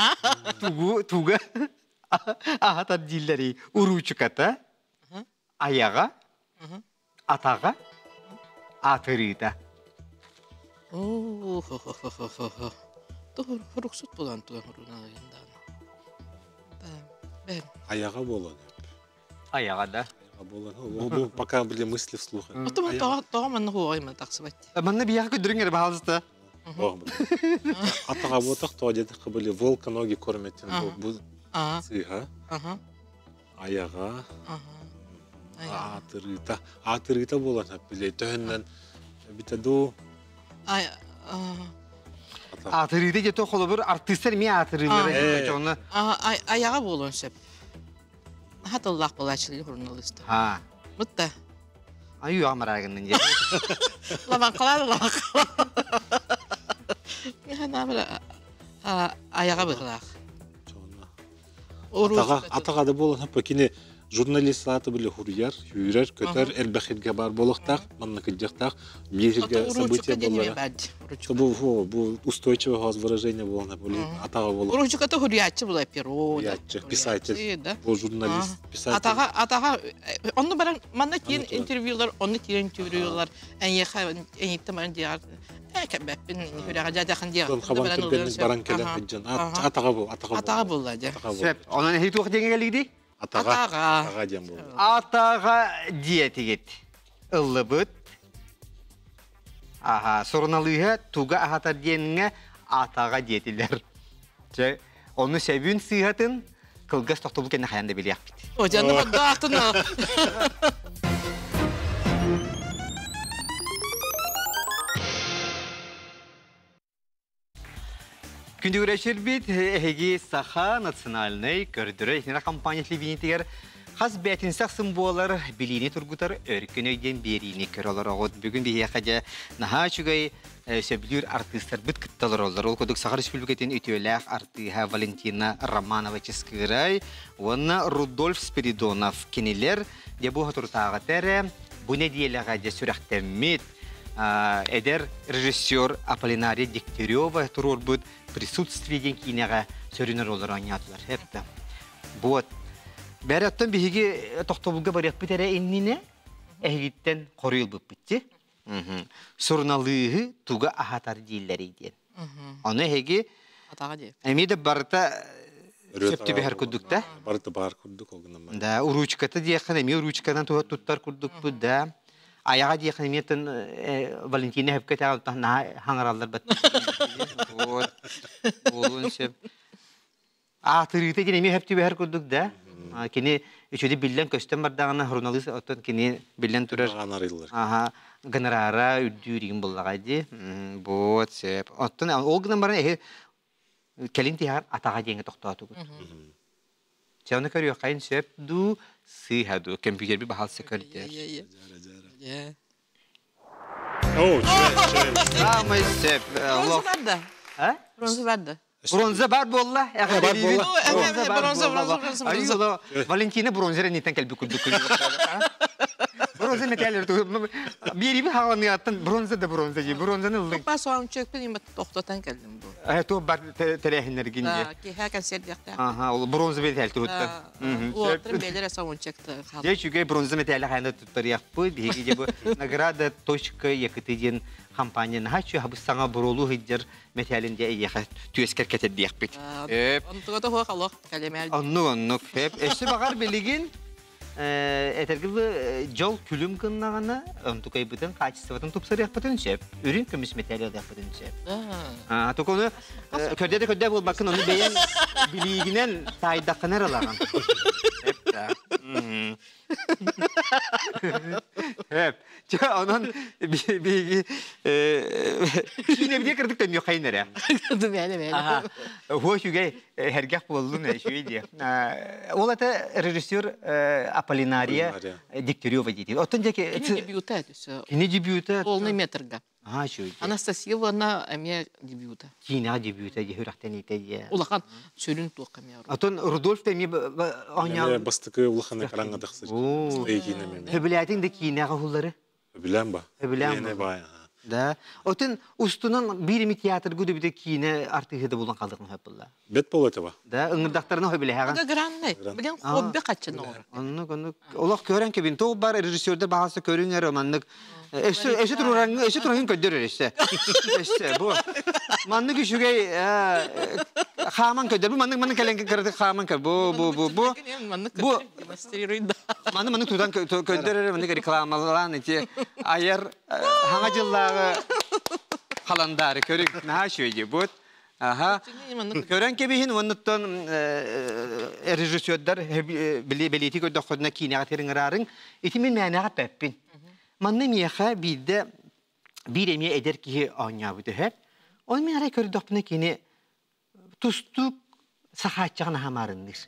A: тугу туга аһатар дииллэрий? Уруучуката, аяҕа, атаҕа, атырыыта.
D: Оо, хо-хо-хо-хо-хо. Туһур хуруксут булан туган хуруналыйындаана. Бэн.
E: Аяҕа буолан.
A: Аяҕа да.
E: Аяҕа буолан. Бу пока были мысли вслух.
D: Оту тоҕо тоҕо манна хуоҕай ма тахсыбат.
A: Манна биһиэхэ көрдөрүҥ эрэ баһаалыста.
E: Атаҕа буотах тоҕо диэтэххэ были волка ноги кормят бу сыыһа. Аяҕа. Аатырыыта. Аатырыыта буолан били төһөннөн бите дуу.
A: Аатырыыта дьэ холобур артыыстар эмиэ аатырыылара дьоно.
D: Аяҕа буолуон сөп. Хатыллаах буолааччылыы журналист. Бутта.
A: Аю амараагыннын дьэ.
D: Лабанкалар лабанкалар. Миханабра аяҕа быһылаах.
E: Атаҕа атаҕа да буолан хаппа кини журналист ааты били хуруйар, сүүрэр, көтөр, элбэх сиргэ баар буолуохтаах, манна кырдьыктаах, биир сиргэ событие буолара. Бу бу устойчивое выражение буолан бу атаҕа буолуох.
D: Уручуката хуруйааччы була перо.
E: Писатель, бу журналист, писатель.
D: Атаҕа атаҕа онну баран манна киин интервьюлар, онну киин интервьюлар, эйиэхэ эйиттэ баран диэҕэр кэбэппин хүрэҕэ дьадахан диэҕэр
E: хабан түргэнник баран кэлэн сылдьан атаҕа бу атаҕа
D: атаҕа буолла дьэ
A: сөп онон эһи туох диэҥэ кэлигди
E: атаҕа атаҕа диэн буолла
A: атаҕа диэтигит ыллыбыт аха суруналыыһа туга аһатар диэҥҥэ атаҕа диэтилэр чэ ону сөбүн сыыһатын кылгас тохтобул кэннэ хайан да билиэхпит
D: о дьэ даахтын
A: Күндүгүрэ эһиги Саха национальнай көрдөрөр итинэр компания телевидениетигэр хас бээтинсэ ахсын буолар билиини тургутар өркөн өйден биэриини көрө олороҕут. Бүгүн биһиэхэ дьэ наһаа үчүгэй сөбүлүүр артыыстарбыт кытта олороллор. Ол курдук Саха Республикатын үтүөлээх артыыһа Валентина Романова Чыскыырай уонна Рудольф Спиридонов кинилэр дьэ бу соторутааҕыта эрэ бу нэдиэлэҕэ дьэ сүрэхтэммит эдэр режиссер Аполлинария Дегтярева туруорбут «Присутствие» диэн киинэҕэ сөрүн оруоллары оонньоотулар. Эптэ. Вот. Бәрі оттон биһиги тохтобулга барыахпыт эрэ иннинэ эһигиттэн хоруй ылбыппыт ти. Суруналыыһы туга аһатар дииллэрий диэн. Ону эһиги эмиэ да барыта сөп түбэһэр курдук да.
E: Барыта баар курдук ол гынан.
A: Да, уручката диэххин эмиэ уручканан туттар курдукпут да. Аяҕа диэххин эмиэ тын Валентина хөпкө тэҕэл наһаа хаҥараллар бат. Вот. Буолуон сөп. Аатырыыта диэн эмиэ хөп түбэһэр курдук да. Кини үчүгэй биллэн көстөн бардаҕына журналист оттон кини биллэн турар. Аха гонорара үрдүүр игин буллаҕа дии. Вот сөп. Оттон ол гынан баран эһи кэлин тиһэҕэр атаҕа диэҥҥэ тохтоотугут. Чэ ону көрүөххэйин сөп дуу, сыыһа дуу, компьютерби баһалса көрдөр.
E: О, чэ, чэ.
A: Самый сөп.
D: Бронза бар да.
A: А?
D: Бронза бар да.
A: Бронза бар буолла.
E: Бар буолла.
D: Бронза, бронза, бронза, бронза.
A: Валентина бронза эрэнниттэн кэлбит курдук. Бронза металлер биэриби хааланыаттан бронза да бронза дии. Бронзаны ыллыҥ.
D: Туппа соҕам чөкпүн имат тохтотан кэллим бу.
A: Туох бар тэрээһиннэргин дии.
D: Киһэ концерт диэхтээх.
A: Аха, ол бронза металл туһуттан.
D: Уоттар бээлэр саундчекты хаал.
A: Дьэ үчүгэй бронза металлы хайна туттарыахпыт. Биһиги дьэ бу награда точка якыты диэн компания наһаа үчүгэй саҥа буруолуу сылдьар металлин дьэ эйиэхэ түөскэр кэтэрдиэхпит.
D: Онтуга хуох олох кэлэмэл.
A: Оннук оннук. Өссө баҕар билигин этэргилы дьол күлүм гыннаҕына онтукайбытын качествотын тупсарыахпытын сөп. Үрүн көмүс металл ылыахпытын сөп. Тукуну көрдө да көрдө буолбаккын ону бэйэн билиигинэн таайдаххына эрэ ылаҕын. Эп да. Эп. Чэ, онон биһиги киинэбитигэр кырдык төннүөххэйин эрэ.
D: Бэйэ бэйэ.
A: Хуо үчүгэй эргэх буоллун үчүгэй диэ. Ол это режиссер Аполлинария Дегтярева диэтик. Оттон дьэ
D: Кини дебюта өссө.
A: Кини дебюта.
D: Полный метрга.
A: Аха үчүгэй.
D: Анастасия уонна эмиэ дебюта.
A: Киинэҕэ дебюта дии сүрэхтэниитэ дии.
D: Улахан сүрүн туохха эмиэ.
A: Отон Рудольф да эмиэ оонньоон.
E: Бастакы улахан экраҥҥа тахсар. Киинэ эмиэ.
A: Сөбүлээтиҥ да киинэҕэ уһуллары?
E: Сөбүлээн ба.
A: Сөбүлээн ба. Да. Отон устунан биир эми театрга да киинэ артыыһы да булан қалдықын хөп булла.
E: Бет болот ба.
A: Да, ыҥырдахтарына хөбүлэһэҕин.
D: Ага граннай. Билен хобби хаччын оҕор.
A: Оннук, оннук. Олох көрөн кебин. Тоҕ бар режиссердер баҕасы көрүҥ эрэ маннык. Өссө өссө турураҥ өссө турураҥ көддөр өссө. Өссө бу. Маннык үчүгэй хааман көдөр. Бу маннык маннык кэлэн кыраты хааман көр. Бу бу бу бу.
D: Бу
A: маннык маннык тутан көдөр эрэ маннык рекламалаан ити айар хаҥа дьыллааҕы халандаары көрүҥ. Наһаа үчүгэй бут. Аха. Көрөн кэбиһин уоннуттан режиссердар бэлиэтии көрдөххүтүнэ киинэҕэ тирин Ити мин мээнэҕэ эппэппин. Манна миэхэ биирдэ биир эмиэ эдэр киһи оонньообут үһү. Ол мин арай көрдөхпүнэ кини тустуук сахааччаҕын аһамаарынныыр.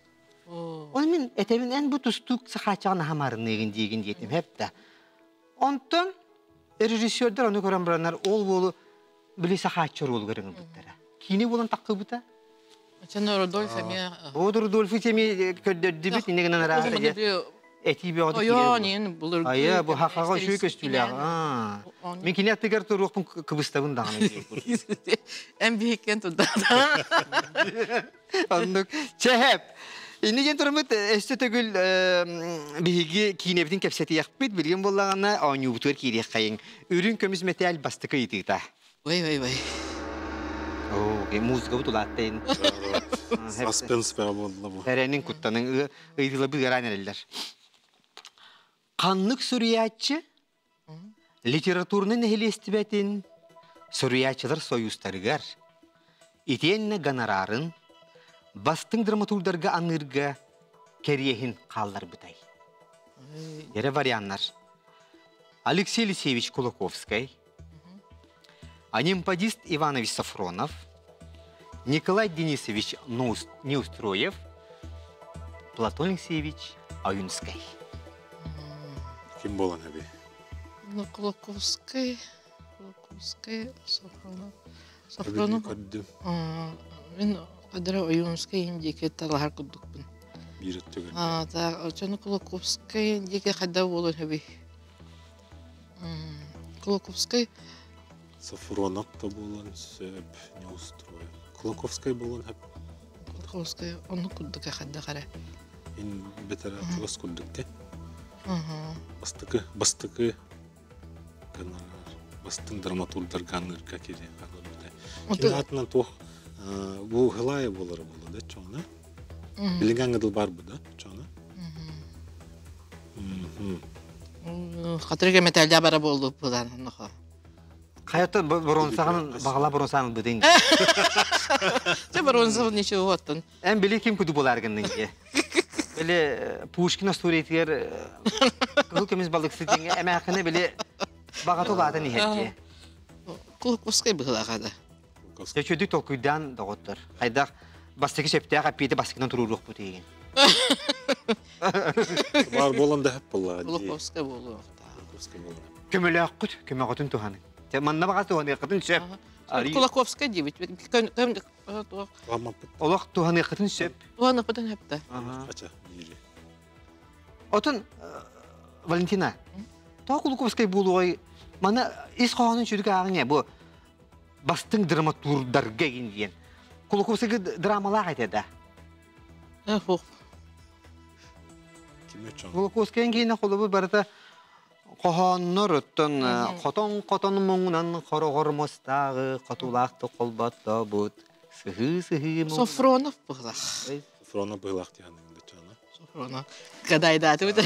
A: Ол мин этэбин эн бу тустуук сахааччаҕын аһамаарынныыгын диигин диэтим хэп да. Онтон режиссердар ону көрөн бараннар ол уолу били сахааччы оруолугар ыҥырбыттара. Киинэ буолан таххыбыта.
D: Чаны Рудольф эмиэ
A: О, Рудольф эмиэ көрдөрдүбүт, инне гынан араата этии бөҕөтө
D: Ойоо, нин булыр.
A: Айа, бу хахаҕа үчүгэй көстүүлээх. Мин кини аттыгар туруохпун кыбыстабын даҕаны.
D: Эн биһиккен тудда.
A: Оннук. Чэһэп. Инни диэн тураммыт өссө төгүл биһиги киинэбитин кэпсэтиэхпит, билигин буоллаҕына оонньуубутугар киириэххэйиҥ. Үрүҥ көмүс мэтээл бастакы ыйытыыта.
D: Ой, ой, ой.
A: Оо, музыкабыт улааттайын.
E: Саспенс буолла бу.
A: Эрэнин куттаның ыйытылабы ыараан эрэллэр. Ханнык суруйааччы литературнай нэһилиэстибэтин суруйааччылар союзтарыгар итиэннэ гонорарын бастыҥ драматурдарга аныырга кэриэһин хаалларбытай? Эрэ варианнар. Алексей Елисеевич Кулаковскай, Анимпадист Иванович Сафронов, Николай Денисович Неустроев, Платон Алексеевич Аюнскай.
E: Ким болан эби?
D: Ну, Кулаковскай, Кулаковскай, Сафронов. Сафронов. Мин кадра Ойуунскай диэки талаһар курдукпун.
E: Биир өттүгэр.
D: А, так, очону Кулаковскай диэки хайда буолан эби? Кулаковскай
E: Сафронов да буолан сөп, не устроен. Кулаковскай буолан хөп.
D: Кулаковскай оннук курдук хайдах эрэ.
E: Ин бетера чугас курдук те. Бастакы, бастакы гонорар, бастыҥ драматурдарга аныырга кири хаалбыта. Кини атынан туох бу хылая буолара буолла да чоона. Билигин аңгыдыл бар бу да чоона.
D: Хатырыга металля бара буолду булан нохо.
A: Хайата боронсаҕын бағала боронсаҕын бытын.
D: Те боронсаҕын ничего оттон.
A: Эн били ким куду болар гынның ке. Били Пушкин остуориятыгар кыһыл көмүс балыксы диҥҥэ эмээххинэ били баҕата улаатан иһэр
D: Кулаковскай быһылаҕа да.
A: Чөчөдүк толкуйдаан доҕоттор. Хайдах бастакы сөптөөх эппиэти бастакынан туруоруохпут иһин.
E: Бар болан да хөп болла.
D: Кулаковскай буолуохтаах.
E: Кулаковскай буолла.
A: Көмөлөөххүт, көмөҕүтүн туһаныҥ. Манна баҕас туһаныаххытын сөп.
D: Кулаковскай диэбит.
A: Олох туһаныаххытын сөп.
D: Туһаныахпытын сөп да.
E: Ача, биири.
A: Отон Валентина, тоҕо Кулаковскай буолуой? Мана ис хоһоонун сүрүк ааҕыҥ бу бастыҥ драматурдарга игин диэн. Кулаковскайга драмалаах этэ да.
D: Хух.
A: Кулаковскайын киинэ холобур барыта хоһооннор оттон хотон-хотон муҥунан хороҕор мостааҕы хотулаахтык холботтобут сыһыы-сыһыы
D: Софронов быһылах.
E: Софронов быһылах диэн дычана.
D: Софронов. Кадайдааты бит.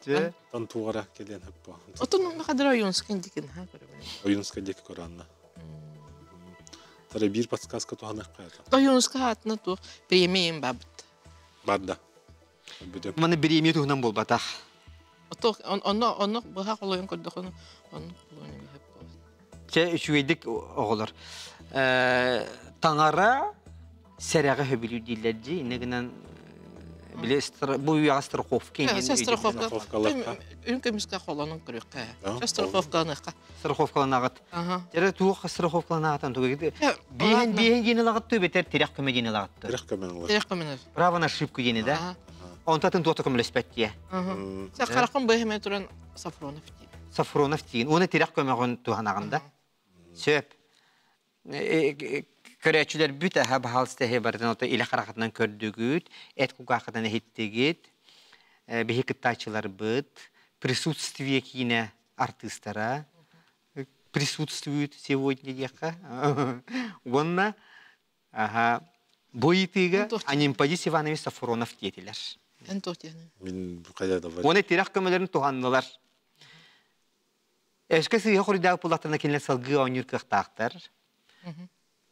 E: Дьэ. Тан тугара келен хаппа.
D: Отун хадыр Ойунскай дикин ха көрөбүн.
E: Ойунскай дики көранна. Тара бир подсказка туханах каята.
D: Ойунскай атына туох премиям бабыт.
E: Бар да.
A: Маны бириэмийэ туһунан буолбатах.
D: Онно онно быһа холойон көрдөхүнэ оннук буолуон сөп
A: Чэ үчүгэйдик оҕолор. Таҥара сэрэҕи хөбүлүүр дииллэр дии. Инне гынан Били бу үйэҕэ страховка
D: иҥин Страховка. Үн көмүскэ холонун көрүөххэ. Страховкаланыахха.
A: Страховкаланаҕыт. Дьэрэ туох страховкаланаҕытан туга биэһин биэһин диэн ылаҕыт туу бэтэр тирэх көмө диэн ылаҕыт.
B: Тирэх көмө ылар.
D: Тирэх көмө.
A: Право на ошибку диэни да. Онтон туох көмөлөспөт диэ.
D: Сэ харахын быһымэ туран Сафронов диэн.
A: Сафронов диэн. Уонна тирэх көмөҕүн туһанаҕын да. Сөп. Көрөөччүлэрбит аһа баһаалыста эһи барытын ото илэ харахатынан көрдүгүт, эт кугаахытынан иһиттигит, биһи кыттааччыларбыт, присутствие киинэ артыыстара присутствуют сегодня диэххэ. Уонна аха бу ыйытыыга Анимпадис Иванович Сафронов диэтилэр.
D: Эн туох диэни?
B: Мин хайа да
A: Уонна тирэх көмөлөрүн туһаннылар. Өскө сыыһа хоруйдаах буоллахтарына кинилэр салгыы оонньуур кыахтаахтар.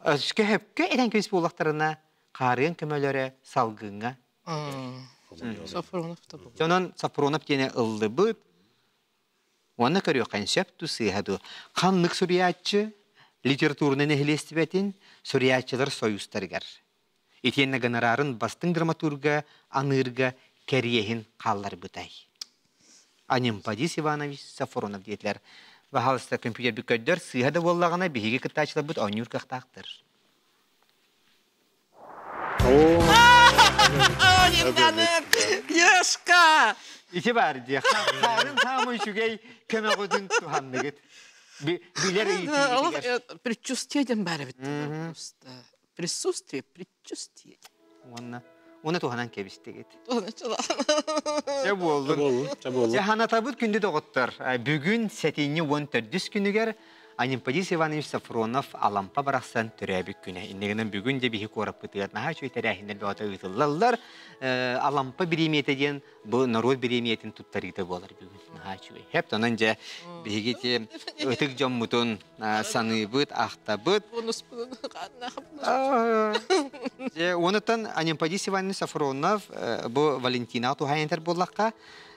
A: Өскө хөпкө этэн кэбис буоллахтарына хаарыан көмөлөрө салгыҥҥа.
D: Сафронов
A: Онон Сафронов диэни ыллыбыт. Уонна көрүөххэ сөп дуу сыыһа дуу. Ханнык суруйааччы литературнай нэһилиэстибэтин суруйааччылар союзтарыгар. Итиэннэ гонорарын бастыҥ драматурга аныырга кэриэһин хаалларбытай. Анимпадис Иванович Сафронов диэтилэр. Баһаалыста компьютербит көрдөр, сыыһа да буоллаҕына биһиги кыттааччыларбыт оонньуур кыахтаахтар.
D: Ешка!
A: Ити бар дии. Хаарын саамай үчүгэй көмөҕүтүн туһанныгыт. Билэр ыйытыгытыгар.
D: Предчувствие диэн баар эбит. Присутствие, предчувствие.
A: Уонна уонна туһанан кэбистигит.
D: Чэ
A: буоллун. Чэ ханатабыт күндү доҕоттор. Бүгүн сэтинньи 14 күнүгэр Анимпадис Иванович Сафронов Алампа барахсан төрөөбүт күнэ. Иннигинэн бүгүн де биһи куораппытыгар наһаа үчүгэй тэрээһиннэр бөҕөтө ыытыллаллар. Алампа бириэмийэтэ диэн бу норуот бириэмийэтин туттарыыта буолар бүгүн. Наһаа үчүгэй. Хэп онон дьэ биһиги ти ытык дьоммутун саныыбыт, ахтабыт. Дьэ, онуттан Анемподист Иванович Сафронов бу Валентинаҕа туһаайан этэр буоллахха,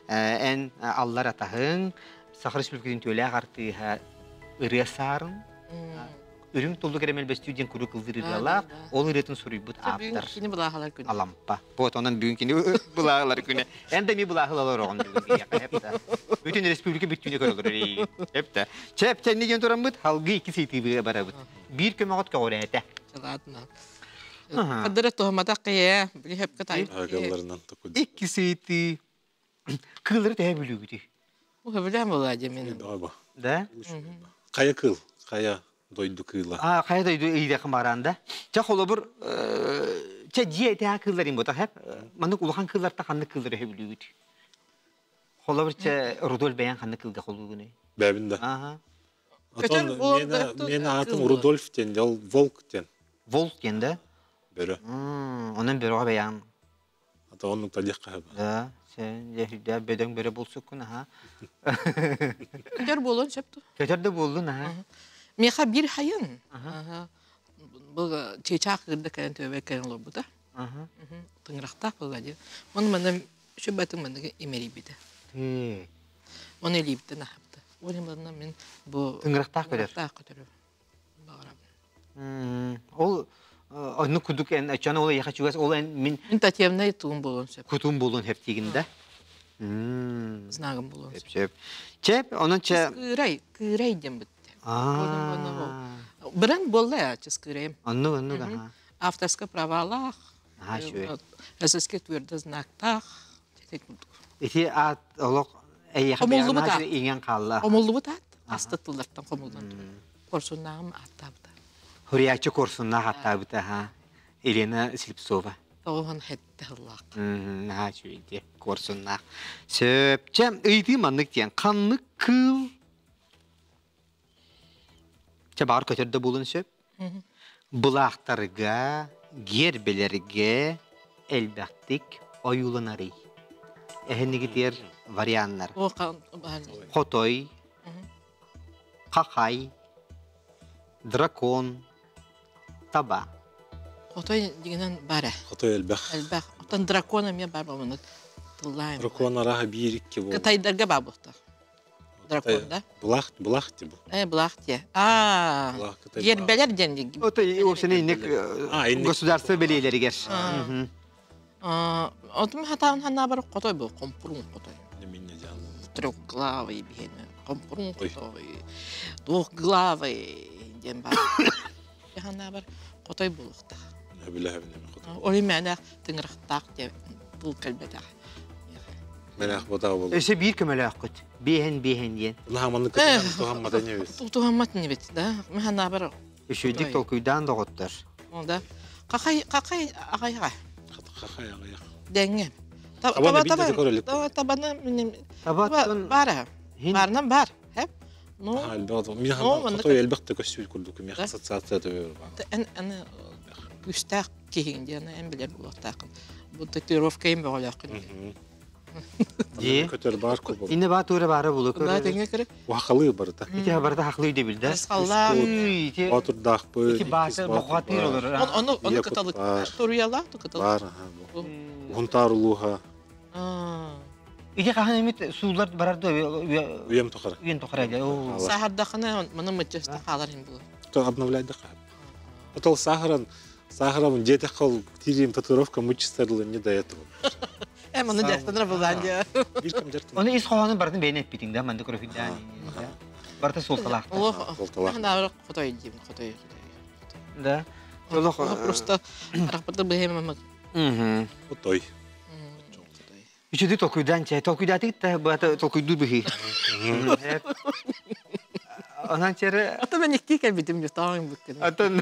A: эн аллар атаһыҥ, Саха Республикатын түөлээх артыыһа ырыа саарын, үрүҥ туллук эрэ мөлбөстүү диэн куруук ыллыыр ырыалаах, ол ырыатын суруйбут ааптар
D: кини былааһалар күнэ.
A: Алампа. Вот онон бүгүн кини былааһалар күнэ. Эн да ми былааһылар ороҕун бүгүн киһиэхэ Бүтүн республика бүттүүнэ көрөлөр эпта. Чэп чэнни диэн тураммыт халгы икки сыйтыыбыга барабыт. Биир көмөҕөт көҕүрээтэ.
D: Ладно. Хаддара туһаматах кыйа, били хөпкө тай.
A: Икки сыйтыы. Кыыллары төһө бүлүүгүтүй?
D: Хөбүлээн буолаа дьэ мин.
A: Да?
B: Хайа кыыл, хайа дойду кыыла.
A: А, хайа дойду ыйдахын бараан да. Чэ холобур, чэ дьиэ этэ кыылларын бута хэп. Маннык улахан кыылларта ханнык кыыллары хөбүлүүгүт? Холобур, чэ Рудольф бэйэн ханнык кыылга холуугунуй?
B: Бэбин да.
A: Аха.
B: Отон мен аатым Рудольф диэн, ол Волк диэн.
A: Волк диэн да?
B: Бөрө.
A: Онон бөрөҕө бэйэҥ
B: Ата оннук та диэххэ сөп.
A: Да, сен дьэ бөдөҥ бөрө булсуккун аха.
D: Көтөр буолуон сөп ту.
A: Көтөр да буоллун аха.
D: Миэхэ биир хайын. Бу чыычаах кырда кэлэн төбө кэлэн олорбута. Тыҥырахтаах буолла дии. Оны манна сүбэтин манныгы имэрийбитэ. Оны илиибиттэн аһапта. Оны манна мин бу
A: Тыҥырахтаах көтөр.
D: Тыҥырахтаах көтөрү баҕарабын.
A: Ол оннук кудук эн очон ол яха чугас ол эн мин
D: Мин татьяна туун буолуон сөп.
A: Кутун буолуон сөп да.
D: Знагым буолуон
A: сөп. Сөп. Чеп, онон чэ
D: Кыырай, кыырай диэн битте. Бренд буолла я чыскыырайым.
A: Оннук, оннук, аха.
D: Авторское правалаах,
A: Аха, үчүгэй.
D: ССК твердо знактаах.
A: Ити аат олох эйиэхэ
D: Хомуллубут аат.
A: иҥэн хаалла.
D: Хомуллубут аат. Аста тыллартан хомуллан турар. Корсуннааҕым ааттаабыта.
A: Хуруйааччы Корсуннаах аттаабыта, ха. Елена Слепцова.
D: Тоҕуһун хэтте хыллаах.
A: Наһаа үчүгэй Корсуннаах. Сөп. Чэ, ыйытыы маннык диэн. Ханнык кыыл Чэ, баар көтөр да буолун сөп. Былаахтарга, гиэрбэлэргэ элбэхтик ойууланарый. Эһэнигитиэр варианнар. Хотой, хахай, дракон, таба.
D: Хотой дигинен бар.
B: Хотой элбэх.
D: Элбэх. Оттон дракон эмиэ бар бомунут. Тыллаайм.
B: Дракон араха биир икки буолар.
D: Кытайдарга баа буохтар. Дракон да?
B: Булах, булах ти бу.
D: Э, булах ти. А, гербелер диэн
A: Ото вообще инник государство белиелеригер.
D: Отум хатаан ханаа бар хотой бу компурун хотой.
E: Минне жан.
D: Трехглавый биһиэнэ. Компурун хотой. Двухглавый диэн бар. Ханаа бар хотой булуохтаах.
E: Билэһэбин эми хотой.
D: Ол мээнэ тыҥырахтаах диэн тыл кэлбэтэх.
E: Мэнэх ботаа болу.
A: Өсө биир көмөлөөхкүт. Биэһэн биэһэн диэн.
E: Наһаманны кытыган туһаммата небис.
D: Туһаммат небит, да? Мен ханаа бар.
A: Үчүгдүк толкуйдаан доҕоттор.
D: Да. Какай какай агайга.
E: Хахай агайах.
D: Деңге.
E: Табаны бидде де көрөлүк.
D: Таба табаны мен
A: Табаттан
D: бар. Барынан бар. Хеп. Ну,
E: Мин хотой элбэхте көссүүл курдук мен ассоциация төбөр бар.
D: эн эн күстәк киһиң диэн эн билер булуохтаахын. Бу татуировка им бөҕөлөөххүн.
A: Дии.
E: Көтөр бар курбу.
A: Инне баа туура баара булу
D: Да
A: көрөр.
D: тэҥҥэ көрө.
E: Вахалы барыта.
A: Ити барыта хахлый дебилде.
D: Харысхаллаах.
A: Ити
E: Батырдаахпы.
A: ити бааты бохатыр олор.
D: Он ону ону
E: Ийэ
D: кыталык.
E: кут бар.
D: Туруялаах ту кыталык.
E: Бар аха бу. Хунтар улууха.
A: Ити хахан эмит суулар барар да
E: Уем тохара.
A: үйен тохара дэ.
D: Сахардахына маны мытчаста хаалар хим булу.
E: То обновлять да Потол сахаран сахаром где-то хол тирим татуировка мучистарлы не до этого.
D: Э маны дьахтанра булаан дьэ.
E: Биркам жартын.
A: Оны ис хоһоонун бартын бэйэн эппитиң да манды көрөфүдään. Барта суолталаахта.
D: Олох
E: Солталаах.
D: ханаа хотой диим хотой хотой.
A: Да. Олох
D: Просто рахпата бэхэм
A: Мм.
E: Отой.
A: Үчүдү толкуйдаан чай, толкуйдаатык та бата толкуйдуу быһыы. Онан чere
D: Ата мен икки кэлбитим дьэ тааҥ буккын.
A: атын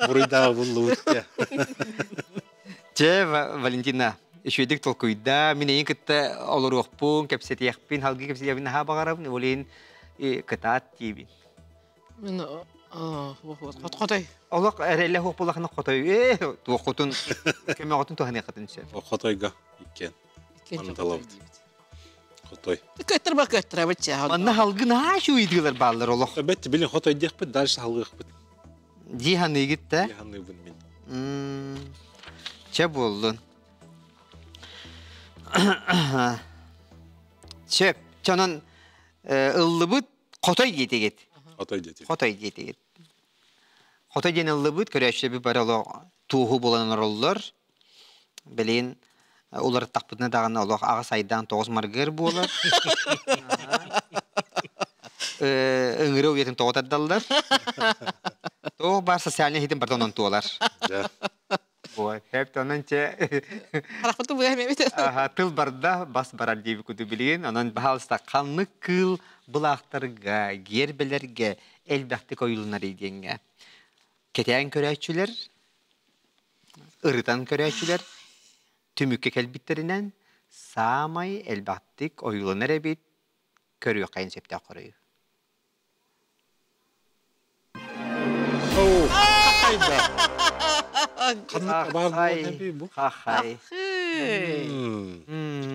E: Буруйдаа буллубут.
A: Че Валентина, үчүдүк толкуйда, мин эйин кытта олоруохпун, кэпсэтиэхпин, халгы кэпсэтиэхпин наһаа баҕарабын, олин кытаат тиибин.
D: Мен хотой.
A: Олох эрэллэ хуох булахына хотой, э, туохутун, көмөҕөтүн туһаныахатын сөп.
E: Хотойга иккен. Мандалабыт. Хотой.
D: Көттөр ба көттөр бит чаа.
A: Манна халгы наһаа шуйдыылар бааллар олох.
E: Бәтті билин хотой диэхпит, дальше халгыахпыт.
A: Дии ханыйгыт да.
E: Яханныыбын мин.
A: Че болдун. Чеп, чонон ыллыбыт хотой диэтигит.
E: Хотой диэти.
A: Хотой диэтигит. Хотой диэн ыллыбыт көрөөччү бар олох тууху болан ороллор. Билин улар тахпытына даҕаны олох аҕа сайдаан тоҕус маргыр буолар. Ыҥыры уйатын тоҕо тардаллар. Тоох бар социальный хитин бартонон туолар.
E: Да.
A: Бой, хеп тонон че
D: Рахпата бэхэм бит.
A: Аха, тыл барда бас барар диэби куту билигин, онон баһаалыста ханнык кыыл былаахтарга, гиэрбэлэргэ элбэхтик ойулунар диэҥҥэ. Кэтээн көрөөччүлэр, ырытан көрөөччүлэр, түмүккэ кэлбиттеринэн саамай элбэхтик ойулунар эбит көрүөххайын сөптөөх көрөйү.
E: Оу, хахайда. Ханнык бар буолан эби бу.
A: Хахай.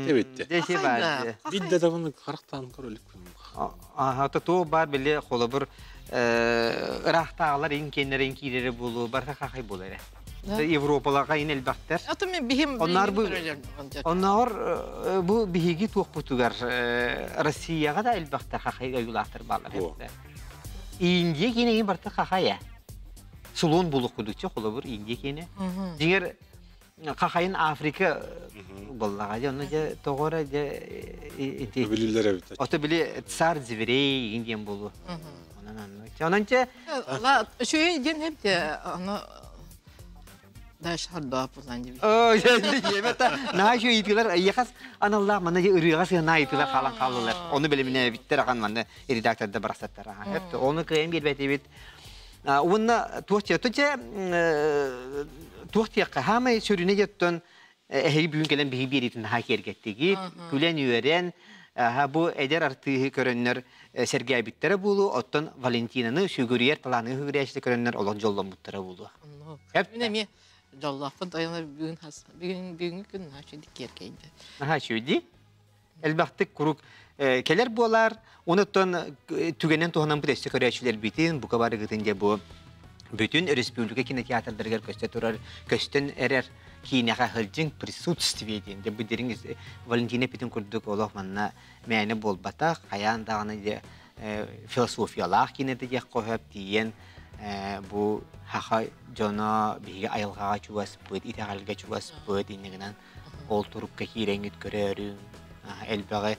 E: Эбитте.
A: Десе бар.
E: Бидде даҕаны харахтаан көрөлүкпүн.
A: Аха, то бар биле холобур ыраахтааҕылар ин кеннерин киирere булу барха хахай болар. Европаларга ин элбэхтер.
D: Ата мен бихим
A: Оннар бу Оннар бу биһиги туохпутугар Россияга да элбэхтер хахай ойулаахтар баалар. Индия кине ин барта хахая. Сулон булук кудучча холобур Индия кине. Дигер хахайын Африка боллага же онно же тогора же инти
E: Билилер эбит.
A: Ото били царь зверей индиен болу. Онан анны. Онан че
D: Ла шуй ден хеп те аны дальше хардап булан дип.
A: Ой, жемета на шу итилер яхас аналла мана же ырыга сына итилер халан халылар. Оны билимине биттер ахан мана редакторда барасаттар. Хеп оны кыйын бербети бит. Уонна туох те туох тиякка хамай сүрүнэ жеттон эһиги бүгүн кэлэн биһи биэритин хаһа киэргэттиги күлэн үөрэн ха бу эдэр артыыһы көрөннөр сэргээбиттэрэ буолу оттон Валентинаны сүгүрүйэр талааны хүгүрээчти көрөннөр олох дьолломмуттара буолу. Хеп.
D: Мен эми жоллафын таяна бүгүн хас бүгүн бүгүнкү күн хашы диккеркейди.
A: Аха шүди. Элбэхтик курук келер буолар, онуттан түгенен туһанан бу өссө көрөөчүлэр битин, бука барыгытын же бу бүтүн республика кинотеатрдарыгар көстө турар, көстөн эрер киинэхэ хылдьыҥ присутствие диэн. Дьэ бу дириҥ Валентина Питин курдук олох манна мээнэ буолбатах, хайаан даҕаны дьэ философиялаах киинэтэ диэх хоһоп тиийэн Бу хаха дьоно биһиги айылҕаҕа чугаспыт, итэҕэлгэ чугаспыт, иннигинэн ол турукка киирэҥҥит көрөөрүҥ, элбэҕи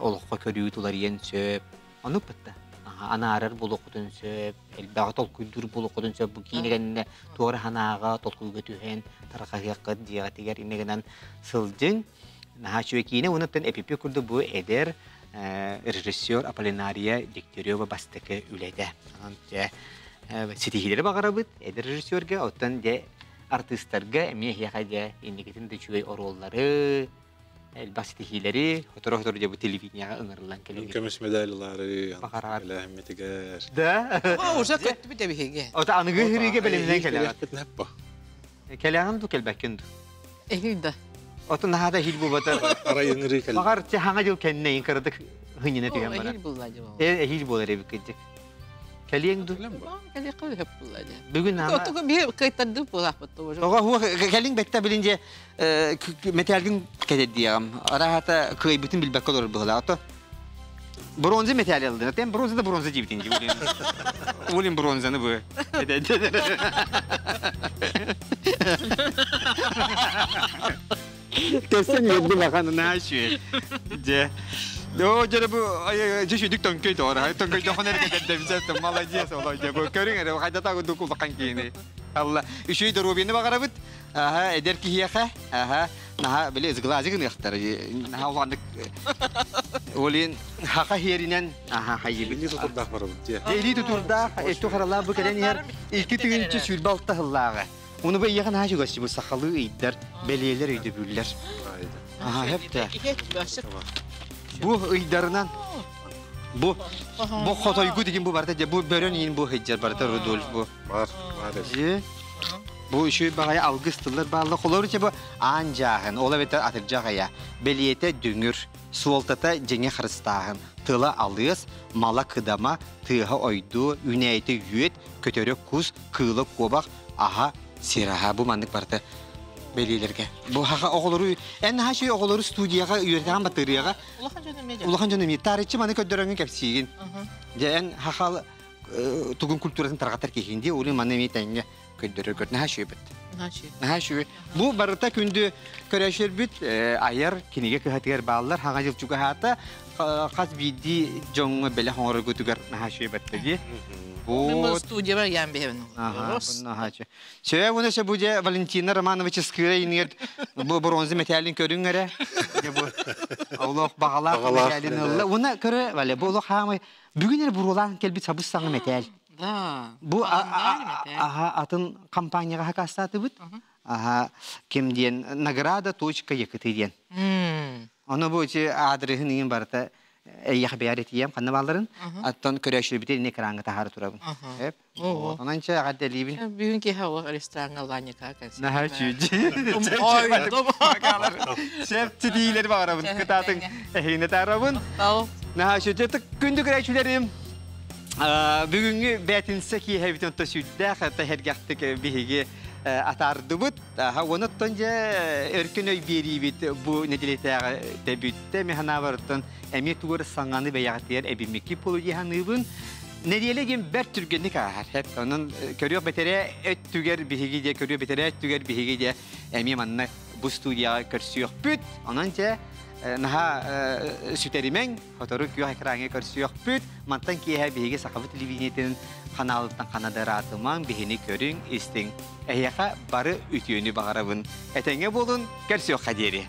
A: олоххо көрүү туларыйан сөп. Оннук бытта. Анаарар буолуоххутун сөп, элбэҕи толкуйдуур буолуоххутун сөп. Бу киинэ кэннэ туора санааҕа, толкуйга түһэн, тарҕаһыаххыт дьиэҕитигэр иннигинэн сылдьыҥ. Наһаа үчүгэй киинэ уонна эпипи курдук бу эдэр режиссер Аполлинария Дегтярева бастакы үлэтэ. Онон дьэ ситиһиилэри баҕарабыт эдэр режиссерга, оттон дьэ артыыстарга эмиэ эһиэхэ дьэ инникитин да үчүгэй оруоллары, элбэх ситиһиилэри, сотору-сотору дьэ бу телевидениеҕа ыҥырыллан кэлиҥ.
E: Көмүс медаллары
A: Баҕарар.
E: элэһиммитигэр.
A: Да.
D: Уже көттүбүт эбиһиги.
A: Ото аныгы хырыыга бэлэмнэн кэлэҕин. Кэлэҕин ду кэлбэккин ду?
D: Эһил да.
A: Отун наһаа да иһил буолбата.
E: Арай ыҥырыы кэллэ.
A: Баҕар хаҥа дьыл кэннэ ин кыратык хынньына түһэн барар.
D: Эһил булла дьыл.
A: Эһил буолар эбит кырдьык. Кэлиэҥ ду?
D: Кэлиэххэ сөп булла дьэ.
A: Бүгүн ама.
D: Отуга биир кыйтардыы буолаахпыт уже.
A: Тоҕо хуох кэлиҥ бэтте билин дьэ металгын кэтэрдиэҕим. Араһата кыайбытын билбэккэ олорор быһылаах. Ото бронза металл алдын. Тем бронза да бронза диибитин дии. Улин бронзаны бу. Кэсен үөрдүм ахан нааши. Дьэ. Оо, дьэ бу дьэ шүдүк тоҥкөй тоҕор. Тоҥкөйдөхөн эрэ кэтэрдэбисэ молодец олой дьэ бу көрүҥ эрэ хайдата курдук улахан киһини. Алла үчүгэй доруобуйаны баҕарабыт. Аха, эдэр киһиэхэ, аха, наһаа били сглазик гыныахтар. Наһаа улааннык Олин хаха хиэринэн аха хайыбыт.
E: Илии тутурдаах барабыт дии.
A: Илии тутурдаах, этту харалаах бу кэлэн иһэр 2026 сыллааҕы. Уну бу ийэҕэ наһаа чугас бу сахалыы ыйдар, бэлиэлэр өйдөбүллэр. Аха, хэптэ. Бу ыйдарынан бу бу хотойгу деген бу барыта бу бөрөн иин бу сылдьар барыта Рудольф бу.
B: Бар, бар.
A: Бу үчүгэй баҕайы алгыс тыллар бааллар. Холобур, бу аан дьааһын, ол эбэтэр атырдьах айа, бэлиэтэ дүҥүр, суолтата дьиҥэ харыстааһын, тыла алыас, мала кыдама, тыаһа ойдуу, үүнээйитэ үөт, көтөрө кус, кыыла куобах, аһа сир аһа. Бу маннык барыта бэлиэлэргэ. Бу хаха оҕолору, эн наһаа үчүгэй оҕолору студияҕа үөрдэҕин батарыаҕа.
D: Улахан дьон эмиэ.
A: Улахан дьон эмиэ. Таарыччы маны көрдөрөҥҥүн кэпсиигин. Дьэ эн хахал тугун культуратын тарҕатар киһиин дии, улуу манна эмиэ тэҥҥэ көрдөрөр көр наһаа үчүгэй Наһаа үчүгэй. Бу барыта күндү көрөөччүлэрбит айар кинигэ кыһатыгар бааллар. Хаҥа дьыл чугаһаата хас биирдии дьоҥҥо бэлэх оҥороргутугар наһаа үчүгэй батта дии.
D: Вот. Студияба ян бэһэбин.
A: Наһаа үчүгэй. Сөбө буна сөбү бу дьэ Валентина Романович Скыра инигэр бу бронза мэтээлин көрүҥ эрэ. Бу олох баҕалаах мэтээлин ылла. Уна көрө, Валя, бу олох хаамай бүгүн эрэ буруолаан кэлбит сабыс саҥа мэтээл.
D: Да.
A: Бу аха атын компанияға хакастаатыбыт. Аха ким диэн награда точка якыты диэн. Ону бу ити аадырыһын иин барыта эйиэхэ бэйэр этием ханна баалларын. Аттан көрөөччүлүбүтэ ини экраҥҥа таһаара турабын. Эп. Онон чэ эҕэрдэлиибин.
D: Бүгүн киэһэ ол рестораҥҥа Ланика концерт.
A: Наһаа үчүгэй. Шеф ситиилэри баҕарабын. Кытаатыҥ эһигини таарабын. Наһаа үчүгэй. Күндү көрөөччүлэрим, бүгүҥҥү бээтинсэ киэһэбитин отто сүрдээх тэһэргэхтик биһиги атаардыбыт. Онуттан дьэ өркөн өй биэриибит бу нэдиэлэтээҕи дебүттэ механабарыттан эмиэ тугу эрэ саҥаны бэйэҕитигэр эбиммикки буолуо дии саныыбын. Нэдиэлэ диэн бэрт түргэнник ааһар. Онон көрүөх бэтэрээ өттүгэр биһиги дьэ көрүөх бэтэрээ өттүгэр биһиги дьэ эмиэ манна бу студияҕа көрсүөхпүт. Онон дьэ наһаа сүтэримэҥ, сотору күөх экраҥҥа көрсүөхпүт. Мантан киэһэ биһиги Сахабыт телевидениетин ханаалыттан ханадараатымаҥ, биһини көрүҥ, истиҥ. Эһиэхэ бары үтүөнү баҕарабын. Этэҥҥэ буолун, көрсүөххэ диэри.